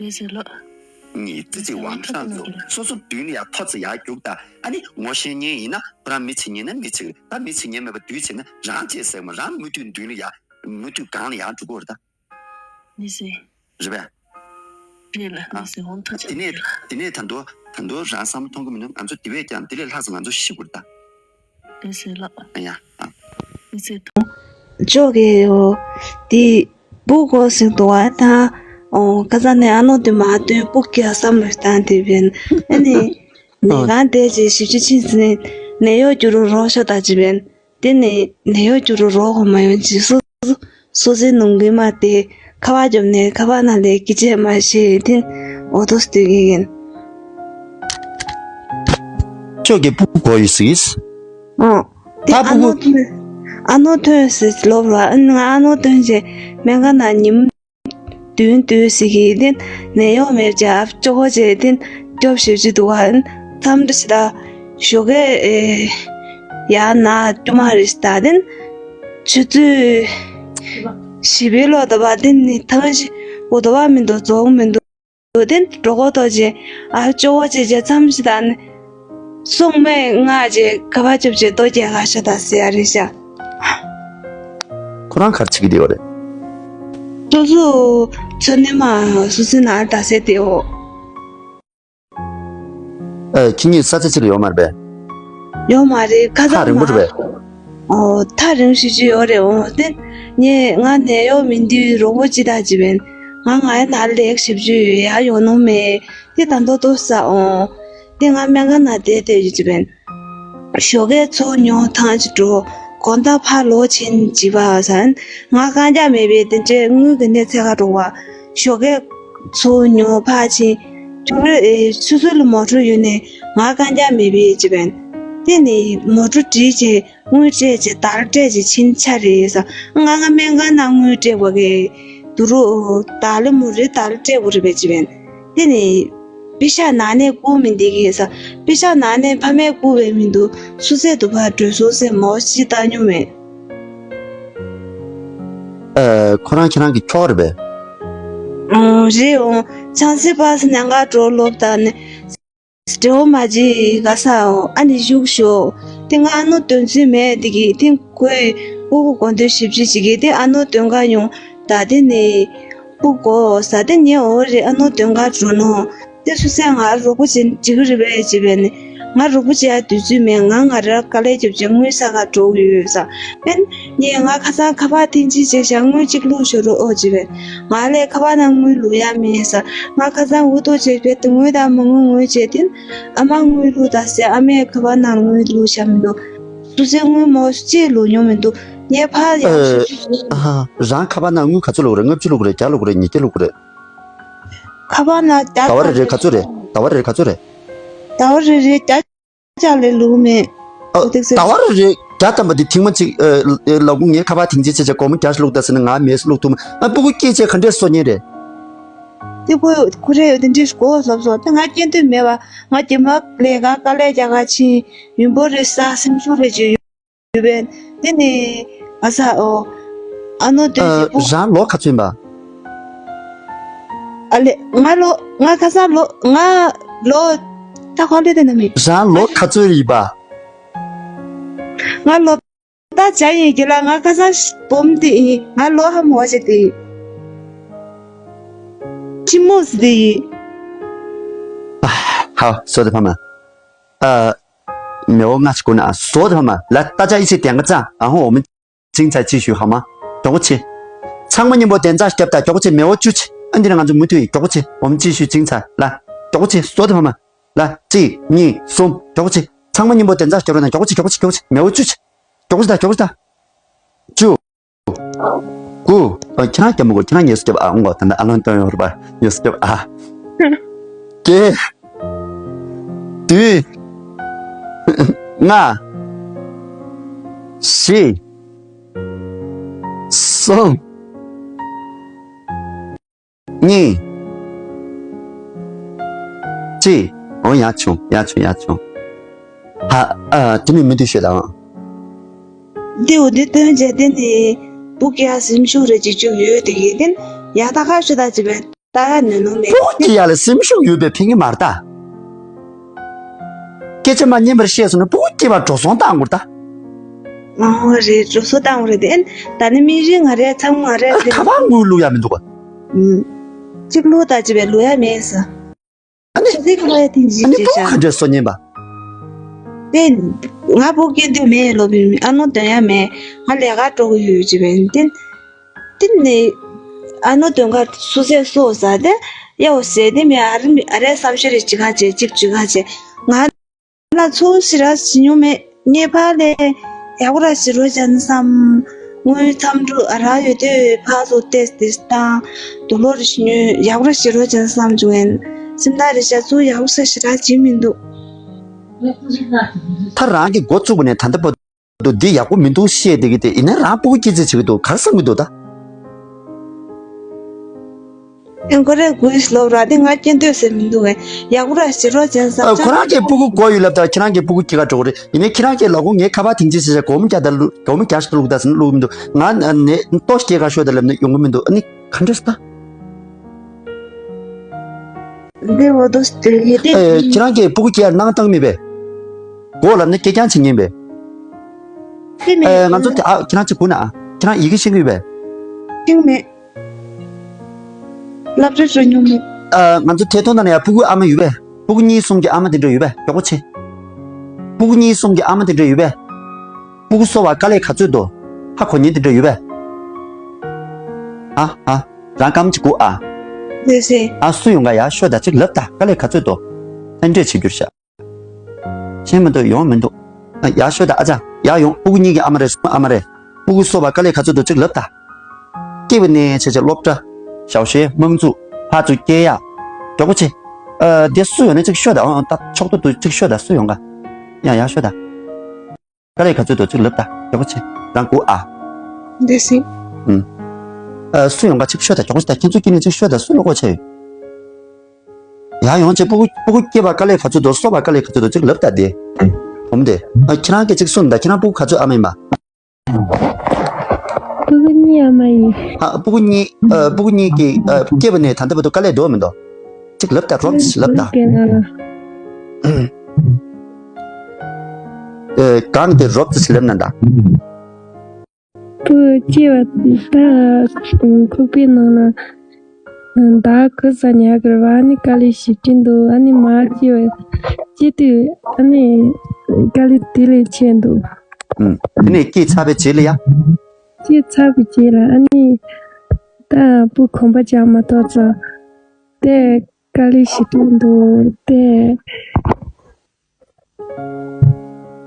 ལགས་སོ་ལགས། ཉིས་ཙི་ཙི་ཝང་ཧྲན་ཙོ། སོ་སོ་མདུན་ལ་ཡ་ཐོ་ཙི་ཡར་རྒྱུག་ད། ཨ་ནི་ངོ་ཤེས་མཁན་ཡིན་ན་ཁོ་རང་མི་བྱེད་མཁན་ན་མི་བྱེད་གི་རེད། ད་མི་བྱེད་མཁན་མེད་པ་དུས་བྱས་ན་རང་བྱེད་ཟེར་མ། རང་མུ་མཐུད་མདུན་ལ་ཡ། མུ་མཐུད་སྒང་ལ་ཡར་འགྲོ་དགོས་རེད་ད། ལགས་སོ། རེད་པས། རེད་ལགས། ཨ། ལགས་སོ། འོང་ཐུགས་རྗེ་ཆེ། དེ་ནས་དེ་ནས་ད་དུང་ད་དུང་རང་བསམ་བློ་གཏོང་གི་མི་འདུག་ང་ཚོ་དེ་བས་ཀྱང་དེ་ལས་ལྷག་ཙམ་ང་ཚོ་ཤི་དགོས་རེད་ད། ལགས་སོ་ལགས། ཨ་ཡ། ཨ། ལགས་སོ། ཅོག་གི་ཡོ། དེ་སྤུ་གུ་ཟིག་འདུག་བ་ད། ཨོ། ཁ་སང་ནས་ཨ་ནོ་དེ་མ་སྟོན་སྤུ་གུ་གི་བསམ་བློ་བཏང་དེ་བས། ཨ་ནི་ནས་གང་བསྡད་ཅེས་ཞིབ་ཅིག་ཕྱིན་ཚེ་ནད་གཡོག་རྒྱུག་རུ་རོགས་ཤོག་ད་ཅི་བས། དེ་ནས་ནད་གཡོག་རྒྱུག་རུ་རོགས་གོ་མ་ཡོང་ཅི། སོ་སོ་སོ་སོའི་ནང་གི་མ་དེ་ཁ་པར་རྒྱོབ་ནས་ཁ་པར་ནང་ལས་སྐད་ཆ་མ་བཤད་དེ། འོ་ཏོ་སྟོད་ཀྱི་ཡིན། ཁྱོད་ཀྱི་སྤུ་གུ་གོ་ཡོད་སྲིད། ཨོ། དེ་ད་ཨ་ནོ་སྤུ་གུ་ཐོན། ཨ་ནོ་ཐོན་སྲིད་ལོབ་ར། ཨ་ང་ཨ་ནོ་ཐོན་རྗེས་སྨན་ཁང་ན་ཉིན་བདུན་བསྡད་སྲིད་ཀྱི། དེ་ནད་གཡོག་མེད་ཀྱི་ཨ་ཅོ་གོ་བྱས་དེ་སྐྱོབ་ཞིབ་ཅིག་འདུག་ག། མཚམས་འདྲི་ཞིག་ད་ཞོགས་ཀས་ཨེ་ཡར་ན་དཀྱུས་མ་རེད་ད། དེ་ཆུ་ཚོད་བཞི་པའི་ལོ་ད་བ་དེ་ནི་ཐང་ཞིག་འོ་ད་བ་མི་འདུག་རྫོང་མི་འདུག་དེ་འགྲོ་གོ་ཏོ་ཅེ། ཨ་ཅོ་བོ་ཅེ་ཅེ་མཚམས་ཤིག་དང་། སོང་མེད་ང་ཅེ་ག་བ་ཅོབ་ཅེ་ཏོ་ཀྱེ་ག་ཤ་ད་ཟེར་ཡ་རེད་ཤག། ཁོ་རང་ག་རེ་བྱེད་ཀྱི་བསྡད་ཡོད་རེད། སོ་སོ་ཚོ་ནི་མ་སོ་སོའི་ནང་ད་ཟེར་དེའོ། ཨ། ཁྱེད་གཉིས་ས་ཆ་གཅིག་ལ་ཡོད་མ་རེད་པས། ཡོད་མ་རེད། ཁ་ཐག་རིང་པོ་རེད་པས། ཨོ། ཐག་རིང་ཤོས་ཅིག་ཡོད་རེད། འོ་དེ་ངས་ང་ནད་གཡོག་མིན་དུས་རོགས་པ་ཅི་ད་ཅི་བན། ང་ང་ཡ་ན་ལེགས་ཞིབ་ཅིག་ཡོད་ཡ་ཡོང་ནོ་མེད། དེ་ད་མདོ་ཏོ་ས་འོང་། དེ་ང་སྨན་ཁང་ན་བསྡད་བསྡད་ཡོད་ཅི་བན། ཞོགས་ཀས་ཚུར་ཉོ་ཐང་ཅིག་འགྲོ། དགོང་དག་ཕར་ལོག་ཕྱིན་ཅི་བ་ཟན། ང་རྐང་རྒྱག་མེད་པས་དེ་འདྲའི་དངུལ་གི་གནས་ཚད་ག་འགྲོ་བ། ཞོགས་ཀས་ཚུར་ཉོ་ཕར་ཕྱིན། ཁྱོད་རེ་ཨེ་སོ་སོ་ལ་མོ་ཊ་ཡོད་ནས་ང་རྐང་རྒྱག་མེད་པས་ཅི་བན། དེ་ནི་མོ་ཊ་བྲིས་བྱས། དངུལ་སྤྲད་ཅེས་དར་སྤྲད་ཅེས་ཕྱིན་ཆ་རེད་ས། ང་ང་སྨན་ཁང་ནང་དངུལ་སྤྲད་པ་གི། དུ་རུ་དར་ལི་མུ་རི་དར་སྤྲད་པ་རེད་པས་ཅི་བན། དེ་ནི་པི་ཤ་ན་ནས་བསྐུར་མི་འདི་གི་ས། པི་ཤ་ན་ནས་ཕ་མས་བསྐུར་བའི་མི་འདུག་སུ་ཚད་དུ་ཕར་འགྲོ་སོང་ཟེར་མོ་ཅི་ལྟ་མྱོང་མེད། ཨ། ཁོ་རང་ཁྱེད་རང་གི་ཁྱོ་རེད་པས། ཨོ་རེད། འོ་ཆང་སི་པ་སི་ནང་ག་འགྲོ་ལོབ་ད་ནི། འབྲེལ་བ་མ་བྱེད་ག་ས་འོ། ཨ་ནི་བཞུགས་ཤོག་དེ་ང་ཨ་ནོ་དོན་ཚུལ་མེད་དེ་གི་དེ་ཁོས་སྤུ་གུ་གོ་འདོད་ཞིབ་ཅིག་བྱེད་ཀྱི་དེ་ཨ་ནོ་དོན་ག་ཡོང་ད་དེ་ནི་སྤུ་གོ་ས་དེ་ཉེ་འོ་རེད། ཨ་ནོ་དོན་ག་འགྲོ་ནོ་དེ་སུ་སེ་ང་རོགས་པ་བྱེད་ཅིག་རེད་པས་ཅེས་པས་ནི་ང་རོགས་པ་བྱེད་ཡ་དུས་ཚོད་མེད། ང་ང་ར་དཀའ་ལས་རྒྱབ་ཅིག་དངུལ་ས་ག་འགྲོ་གི་ཡོད་ས་པས། ངས་ང་ཁ་སང་ཁ་པར་ཐེངས་གཅིག་བྱས་ཤག་དངུལ་གཅིག་བླུགས་ཤོག་རོགས་ཨོ་ཅེས་པས། ང་ལས་ཁ་པར་ནང་དངུལ་བླུགས་ཡ་མེད་ས། ང་ཁ་སང་འུ་ཐུག་བྱས་པས་དེ་དངུལ་དང་མ་དངུལ་དངུལ་བྱས་དེ། ཨ་མ་དངུལ་བླུགས་ད་ཟེར་ཨ་མས་ཁ་པར་ནང་དངུལ་བླུགས་ཤག་མི་འདུག་སུ་ཚོའི་དངུལ་མོ་ཅེས་བླུགས་མྱོང་མི་འདུག་ངས་ཕར་ཡང་ཨ། ཞིབ་ཞིབ་བྱས། ཨ། རང་ཁ་པར་ནང་དངུལ་ག་ཚོད་བླུགས་རེད། ལྔ་བཅུ་བླུགས་རེད། བརྒྱ་བླུགས་རེད། ཉིས་བརྒྱ་བླུགས་རེད། ཁ་པར་ནང་བརྒྱ། ཟླ་བ་རེ་རེ་ག་ཚོད་རེད། ཟླ་བ་རེ་རེ་ག་ཚོད་རེད། ཟླ་བ་རེ་རེ་བརྒྱ། ཅག་ལས་ལུགས་མེད། ཨ། ཨོ་ཏེག་སེ། ཟླ་བ་རེ་རེ་བརྒྱ་ཐམ་པ་འདི་ཐེངས་མ་གཅིག་ཨ། ལ་གུ་ངའི་ཁ་པར་ཐེངས་གཅིག་བྱས་བྱས་སྒོར་མོ་བརྒྱ་ཞིག་བླུགས་ད་ཟེར་ན་ང་མེད་བླུགས་ཐུབ་མ། ཨ། སྤུ་གུ་སྐྱེས་བྱས་ག་འདྲས་གསོ་ཉེན་རེད། དེ་ཁོ་ཁོ་རེ་དེ་འདྲས་གོ་ལབ་སོང་། དེ་ང་སྐྱེ་འདོད་མེད་པ། ང་རྗེས་མ་ལས་ཀ་དཀའ་ལས་རྒྱག་ག་ཕྱིན་ཡུན་པོ་རེ་ས་སེམས་ཤུགས་རེ་བྱས་ཡོད་པས། དེ་ནི་ཨ་ས་འོ། ཨ་ནོ་དོན་ཨ། བྱེད་པོ། རང་ལོ་ག་ཚོད་ཡིན་པ། ཨ་ལེ། ང་ལོ་ང་ཁ་སང་ལོ་ང་ལོ་ད་ཁོ་ལེ་དེ་ན་མི། རང་ལོ་ག་ཚོད་ཡིན་པ། ང་ལོ་ད་བྱ་ཡིན་གྱི་ལ། ང་ཁ་སང་སྦོམ་དེ་ཡིན། ང་ལོ་ཧ་མོ་བ་ཞིག་དེ་ཡིན། ཁྱི་མོ་ཟི་དེ་ཡིན། ཨ། ཧའོ། སོ་དེ་ཕ་མ། ཨ། མེའོ་ང་ཆི་ཀུན་ཨ། སོ་དེ་ཕ་མ་ལ་ད་ཅ་ཡི་སི་དེང་ག་ཙང་ཨ་ཧོ་འོ་མི། ཅིང་ཚ་ཅི་ཞུ་ཧ་མ། མགྱོགས་པོ་ཆེ། ཚང་མ་མཉམ་པོ་གདན་ཚ་རྒྱབ་དང་མགྱོགས་པོ་ཆེ། མེའོ་བཅུ་ཆེ། ཨ་འདི་ན་ང་ཚོ་མུ་མཐུད་ཡིན། མགྱོགས་པོ་ཆེ། འོ་མི་ཅི་ཞུ་ཅིང་ཚ་ལ། མགྱོགས་པོ་ཆེ། སོ་དེ་ཕ་མ། ལ། གཅིག་གཉིས། གསུམ། མགྱོགས་པོ་ཆེ། ཚང་མ་མཉམ་པོ་གདན་ཚ་རྒྱབ་རོགས་དང་། མགྱོགས་པོ་ཆེ། མགྱོགས་པོ་ཆེ། མགྱོགས་པོ་ཆེ། མེའོ་བཅུ་ཆེ། མགྱོགས་པོ་ཆེ་ད། མགྱོགས་པོ་ཆེ་ད། བཅུ། དགུ། དགུ། ཨ། ཁྱེད་རང་རྒྱབ་མི་དགོས། ཁྱེད་རང་ཉལ་སུ་རྒྱབ་ཨ། འོང་གོ་ད་ནི་ཨ་ལོན་སྟོན་ཡོང་རེད་པ། ཉལ་སུ་རྒྱབ་ཨ། བརྒྱད། བདུན། ལྔ། བཞི། གསུམ། གཉིས། གཅིག་འོ་ཡག་བྱུང་། ཡག་བྱུང་། ཡག་བྱུང་། ཧ། ཨ། དེ་ནི་མི་འདུག་ཤོད་དང་། འདི་འོ་འདི་སྟོན་བྱས་དེ་ནི་བུ་སྐྱེ་ཡ་སེམས་ཤུགས་རེ་ཅིག་བཅུག་ཡོད་དེ་གི་དེ་ཡག་ད་ཁ་ཤོད་ད་ཅི་བས་ད་ཡ་ནོན་ནོ་མེད། བུ་སྐྱེ་ཡ་ལ་སེམས་ཤུགས་ཡོད་པའི་ཕན་གི་མ་རེད་ད། སྐད་ཆ་མ་སྙན་པར་བཤད་སོང་ན་སྤུ་གུ་སྐྱེས་པ་འགྲོ་སོང་བཏང་དགོས་རེད་ད། ཨོ་རེད། འགྲོ་སོང་བཏང་དགོས་རེད་དེ། ཨན། ད་ནི་མི་རིགས་ང་རའི་ཚང་མ་རེད། ཨ། ཁ་པར་དངུལ་བླུག་ཡ་མི་འདུག་ག། ཨུམ། གཅིག་བླུག་ད་ཅི་བས་བླུག་ཡ་མེད་ས། ཨ་ནི། ཁ་པར་ཡ་དེ་ཨ་ནི་སྤུ་གུ་ག་འདྲས་གསོ་ཉན་པ། དེ། ང་སྤུ་གུ་སྐྱེ་འདོད་མེད་ལོ་བི་མི་ཨ་ནོ་དོན་ཡ་མེད། ང་ལས་ཀ་འགྲོ་གི་ཡོད་ཅི་བས་དེ། དེ་ནི་ཨ་ནོ་དོན་ག་སུ་ཟེར་སོ་ཟ་དེ་ཡའོ་ཟེར་དེ་མི་ཨ་རི་མི་ཨ་རེ་བསམ་ཤེས་རེ་ཅི་ག་བྱེད་ཅིག་ཅི་ག་བྱེད། ང་ལ་ཚོ་ཞི་ར་ཞི་ཉུང་མེད་ངེས་པ་ལས་ཡག་པོ་ར་ཞི་རོ་ཅན་བསམ། དངུལ་འཚམས་འདྲི་ཨ་རག་ཡོད་དུས་ཕར་ཚུར་ཏེས་ཏེས་བཏང་། དུག་ལོག་རེ་ཞིག་ཉོས། ཡག་པོ་རེ་བྱེད་རོགས་བྱས་བསམ་བྱུང་ཡིན། སེམས་ཐག་རེ་བྱས་ཚུར་ཡག་པོ་ས་ཞེ་དྲག་བྱེད་མི་འདུག་ད་རང་གི་འགོ་བཙུགས་པ་ནས་ད་ལྟ་བར་དུ་འདི་ཡག་པོ་མི་འདུག་བཤད་བསྡད་ཀྱི་དེ་ཡིན་ན་རང་སྤུ་གུ་སྐྱེ་རྩིས་བྱེད་ཀྱི་འདུག་ག་རེ་བསམ་གྱི་འདུག་ད། ཨེ་ཁོ་རེ་དགོས་ལོབ་ར་དེ་ང་སྐྱེ་འདོད་ཟེར་མི་འདུག་གས། ཡག་པོ་ར་བྱེད་རོགས་བྱས་བསམ། ཨ་ཁོ་རང་གིས་སྤུ་གུ་དགོས་ཡོད་ལབ་ད་ཁྱེད་རང་གིས་སྤུ་གུ་སྐྱེ་ག་འགྲོ་གི་རེད། ཡིན་ནའི་ཁྱེད་རང་གིས་ལབ་གོ་ངས་ཁ་པར་ཐེངས་གཅིག་བྱས་བྱས་སྒོར་མོ་བརྒྱ་དང་བླུག་སྒོར་མོ་བརྒྱ་ཞིག་བླུག་ད་ཟེར་ན་བླུག་གི་མི་འདུག་ང་ནས་ལྟོ་སྐྱེ་ག་ཤོད་ད་ལབ་ན་ཡོང་གི་མི་འདུག་ཨ་ནི་ག་འདྲ་ཟེར་ད། འདི་འོ་དོ་སྟེ་ཡི་དེ། ཨེ་ཁྱེད་རང་གིས་སྤུ་གུ་སྐྱེ་ཡར་གནང་བཏང་མེད་པས། དགོས་ལབ་ན་སྐྱེ་རྐྱང་བྱེད་ཉན་པས། དེ་མེད། ཨེ་ང་ཚོ་དེ་ཨ་ཁྱེད་རང་གཅིག་སྒུག་ན་ཨ་ཁྱེད་རང་ཡི་གེ་ཤེས་ཀྱི་ཡོད་པས། ཤེས་མེད། སློབ་གྲྭ་ཚོ་ཉུང་མེད། ཨ་ང་ཚོ་ཐད་གཏོང་ནང་ལ་ཡང་སྤུ་གུ་ཨ་མ་ཡོད་པས། སྤུ་གུ་གཉིས་གསུམ་གྱི་ཨ་མ་དེ་འདྲ་ཡོད་པས། མགྱོགས་པོ་བྱེད། སྤུ་གུ་གཉིས་གསུམ་གྱི་ཨ་མ་དེ་འདྲ་ཡོད་པས། སྤུ་གུ་གསོ་བར་དཀའ་ལས་ག་ཚོད་འདུག་ཧ་གོ་ཉན་དེ་འདྲ་ཡོད་པས། ཨ་ཨ། རང་སྐམ་གྱི་སྒུག་ཨ། ལགས་སེ། ཨ་སུ་ཡོང་ག་ཡ་ཤོད་ད་ཅིག་ལབ་ད་དཀའ་ལས་ག་ཚོད་འདུག་ཨ་འདྲས་བྱེད་རྒྱུར་བྱ། ཤེས་མི་འདུག་ཡོང་མི་འདུག་ཨ་ཡ་ཤོད་ད་ཨ་ཅག་ཡ་ཡོང་སྤུ་གུ་གཉིས་ཀྱི་ཨ་མ་རེད་སུ་ཨ་མ་རེད། སྤུ་གུ་གསོ་བར་དཀའ་ལས་ག་ཚོད་འདུག་ཅིག་ལབ་ད། སྐྱེས་པ་ནས་བྱས་བྱས་སློབ་གྲྭ། ཞའོ་ཤེ་དམངས་གཙོ། ཕར་ཚུར་སྐྱེལ་ཡག་མགྱོགས་པོ་བྱེད། ཨ་དེ་སུ་ཡོང་ན་ཅིག་ཤོད་ད་ཨང་ད་ཕྱོགས་ཏོ་འདུག་ཅིག་ཤོད་ད་སུ་ཡོང་ག་ཡ་ཡ་ཤོད་ད། དཀའ་ལས་ག་ཚོད་འདུག་ཅིག་ལབ་ད་མགྱོགས་པོ་བྱེད་རང་སྒུག་ཨ། འདི་སྲིད། ཨུམ། ཨ་སུ་ཡོང་ག་ཅིག་ཤོད་ད་མགྱོགས་པོ་བྱེད་ད་ཁྱེད་ཚོ་སྐྱེས་ནས་ཅིག་ཤོད་ད་སུ་ལ་གོ་ཆ་ཡོད། ཡ་ཡོང་ཅིག་སྤུ་གུ་སྤུ་གུ་སྐྱེས་པ་དཀའ་ལས་ག་ཚོད་འདུག་གསོ་བ་དཀའ་ལས་ག་ཚོད་འདུག་ཅིག་ལབ་ད་དེ། བུ་མོ་དེ། ཨ་ཁྱེད་རང་གིས་ཅིག་གསུངས་ད་ཁྱེད་རང་སྤུ་གུ་ག་ཚོད་ཨ་མ་ཡིན་པ། སྤུ་གུ་གཉིས་ཨ་མ་ཡིན། ཨ་སྤུ་གུ་གཉིས་ཨ་སྤུ་གུ་གཉིས་ཀྱི་ཨ་སྐྱེས་པ་ནས་ད་ལྟ་བར་དུ་དཀའ་ལས་འདུག་མི་འདུག་ཅིག་ལབ་ད་རོབ་ཙམ་ཞིག་ལབ་ད། ཨེ་གང་དེ་རོབ་ཙམ་ཞིག་ལབ་ན་ད། སྤུ་གུ་སྐྱེས་པ་ད་ཁོག་པའི་ནང་ན་ཟླ་ག་ཚོད་ཉལ་དགོས་རེད་པ། ཨ་ནི་དཀའ་ལས་ཞེ་པོ་ཅིག་འདུག་ཨ་ནི་མ་སྐྱེས་པ་སྐྱེས་དུས་ཨ་ནི་དཀའ་ལས་དེ་ལས་ཆེ་འདུག་ཨུམ། དེ་ནས་སྐྱེས་ཚར་བའི་རྗེས་ལ་ཡ། སྐྱེས་ཚར་བའི་རྗེས་ལ་ཨ་ནི་ད་སྤུ་གུ་གོམ་པ་རྒྱག་མ་ཐུབ་ཙང་དེ་དཀའ་ལས་ཞེ་པོ་འདུག་དེ།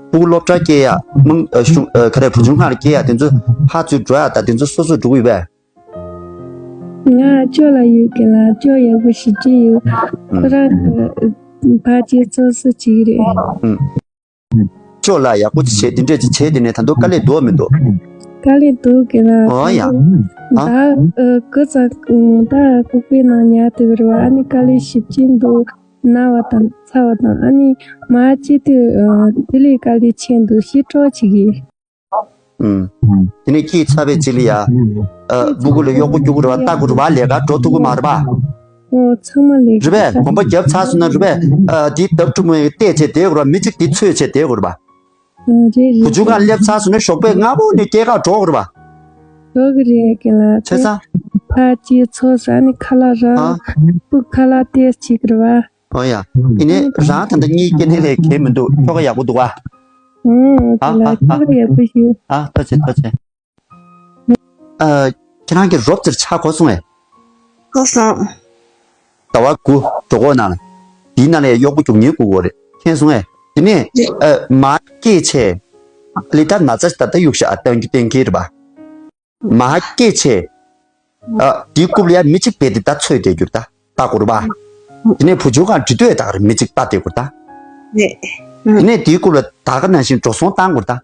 སྤུ་གུ་སློབ་གྲྭ་སྐྱེལ་ཡ་དམངས་ཨ་གཞུང་ཨ་ག་རེ་བུ་བྱུང་ཁང་ལ་སྐྱེལ་ཡ་དེ་ཚོ་ཕར་ཚུར་འགྲོ་ཡ་ད་དེ་ཚོ་སོ་སོ་འགྲོ་གི་ཡོད་པས། ང་ཅོ་ལགས་ཡོད་ཀྱི་ལ་ཅོ་ཡག་པོ་ཞེ་པོ་ཅིག་ཡོད། ཁོ་རང་གི་ཕ་སྐྱེས་ཚོ་སུ་གཅིག་རེད། ཨུམ། ཅོ་ལགས་ཡག་པོ་ཅིག་བྱས་དེ་འདྲས་ཅིག་བྱས་དེ་ནས་ད་དུང་དཀའ་ལས་འདུག་མི་འདུག་དཀའ་ལས་འདུག་གི་ལ། ཨོ་ཡ། ད་ཨ་ཨ་ཁོ་ཚ་ད་ཁོག་པའི་ནང་ཉལ་དེ་བར་བ་ཨ་ནི་དཀའ་ལས་ཞེ་པོ་ཅིག་འདུག་ན་བ་དང་ཚ་བ་དང་ཨ་ནི་མ་སྐྱེས་དུས་ཨ་དེ་ལས་དཀའ་ལས་ཆེ་འདུག་ཤི་གྲོགས་བྱེད་ཀྱི། ཨུམ། དེ་ནས་སྐྱེས་ཚར་བའི་རྗེས་ལ་ཡ། ཨ་སྤུ་གུ་ལ་གཡོག་པོ་རྒྱུག་དགོས་རེད་པ་ལྟ་དགོས་རེད་པ་ལས་ཀ་འགྲོ་ཐུབ་ཀྱི་མ་རེད་པ། ཨོ་ཚང་མ་ལས་རེད་པས་གོམ་པ་བརྒྱབ་ཚར་སོང་ན་རེད་པས་ཨ་དེའི་བརྡབ་གྲུ་མོ་ཡི་བལྟས་བྱས་བསྡད་དགོས་རེད་པ་མི་གཅིག་དེ་འཚོལ་བྱས་བསྡད་དགོས་རེད་པ། ཨོ་རེད་རེད། བུ་ཆུང་སྒང་སླེབས་ཚར་སོང་ན་ཞོགས་པའི་སྔ་པོ་ནས་སྐྱེལ་གར་འགྲོ་དགོས་རེད་པ། འགྲོ་གི་རེད་ཀྱི་ལ་བྱས་ཙང་། ཕ་སྐྱེས་ཚོ་ས་ནི་ཁ་ལག་ར། ཨ། སྤུ་གུ་ཁ་ལག་ཏོག་ཙམ་བྱེད་དགོས་རེད་པ། ཨོ་ཡ། ཡིན་ནའི་རང་ད་ལྟ་གཉིས་སྐྱེ་ནའི་ལས་གལ་མི་འདུག་ཁྱོ་ག་ཡག་པོ་འདུག་ཨ། ཨོ་ཨ་དེ་ལ་ཨ་ཁྱོ་ག་ཡག་པོ་ཞུ། ཨ་ཐུགས་རྗེ་ཆེ་ཐུགས་རྗེ་ཆེ། ཨ། ཁྱེད་རང་གི་རོབ་ཙམ་ཆག་གོ་སོང་ངས། གོ་སོང་། ཟླ་བ་དགུ་འགྲོ་གོ་ནང་ལ། དེའི་ནང་ལ་ཡང་གཡོག་པོ་རྒྱུག་ཉེན་དགོས་གོ་རེད་མཁྱེན་སོང་ངས། དེ་ནས་ཨ་མ་སྐྱེས་ཆེ། ལི་ད་ན་ཚ་ད་ལྟ་གཡུག་ཤག་ཨ་སྟོན་རྒྱུ་གཏན་འཁེལ་རེད་པ། མ་སྐྱེས་ཆེ། ཨ་དེའི་རྐུབ་ལ་ཡ་མི་གཅིག་བས་དེ་ད་ཚོད་དེ་རྒྱུར་ད་ལྟ་དགོས་རེད་པ། དེ་ནས་བུ་ཆུང་གང་འདྲི་འདོད་ད་གར་མི་གཅིག་ལྟ་དེ་དགོས་ད། ནས་དེའི་རྐུབ་ལ་ད་ག་ནང་བཞིན་འགྲོ་སོང་བཏང་དགོས་ད།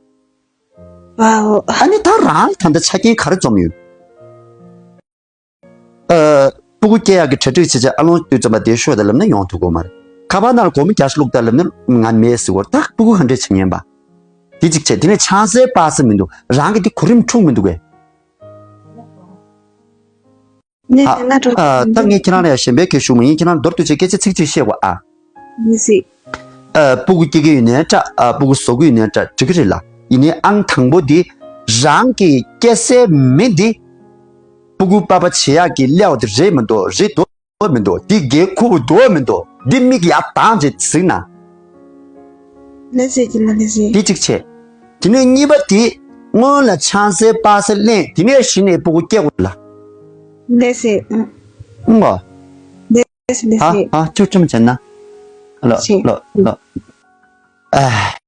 ཨ་ནི་ད་རང་ད་ལྟ་ཆ་རྐྱེན་ག་རེ་འཛོམས་ཡོད། ཨ་སྤུ་གུ་སྐྱེ་ཡག་གི་གྲ་སྒྲིག་བྱེད་ཆེད་ཨ་ལོང་དུས་ཙམ་པ་དེ་ཤོད་ད་ལབ་ན་ཡོང་ཐུབ་གོ་མ་རེད། ཁ་པར་ནང་ལ་སྒོར་མོ་བརྒྱ་ཞིག་བླུགས་ད་ལབ་ན་ང་མེད་ཟེར་གོ་ད་སྤུ་གུ་ག་འདྲས་བྱེད་ཉན་པ། དེ་གཅིག་བྱས་དེ་ནས་ཆང་སའི་པ་སེ་མི་འདུག་རང་གི་དེ་གོ་རིམ་འཁྲུག་མི་འདུག་གས། ནས་ཨ་དེ་ན་འགྲོ། ཨ་ད་ངས་ཁྱེད་རང་ལ་ཡང་གཞན་པའི་སྐད་ཞུ་མ་ཡིན་ཁྱེད་རང་མདོར་བསྡུས་བྱས་སྐད་ཆ་ཚིག་གཅིག་བཤད་དགོས་ཨ། མི་སྲིད། ཨ་སྤུ་གུ་སྐྱེ་གི་ཡོད་ནའི་འདྲ་ཨ་སྤུ་གུ་བཟོ་གི་ཡོད་ནའི་འདྲ་འགྲིག་གི་རེད་ལ། ཡིན་ནའི་ཨང་དང་པོ་འདི་རང་གི་སྐྱེ་སའི་མི་འདི་སྤུ་གུ་པ་ཕ་བྱེད་ཡག་གི་སླེའུ་འདི་རེད་མི་འདུག་རེད་འདུག་མི་འདུག་འདི་འགན་ཁུར་འདུག་མི་འདུག་འདི་མིག་ཡར་བཏང་བྱས་གཟིགས་ན། ལགས་སེ་ཅི་ལ་ལགས་སེ། འདི་གཅིག་བྱས། དེ་ནས་གཉིས་པ་དེ་སྔོན་ལ་ཆང་སའི་པ་སེ་ལེན་དེ་ནས་གཞི་ནས་སྤུ་གུ་སྐྱེ་དགོས་ལ། ལགས་སེ། ཨང་། ཨང་། ལགས་སེ་ལགས་སེ། ཨ་ཨ་ཅུ་ཅུམ་བྱས་ན། ལོ་ལོ་ལོ། ཨ།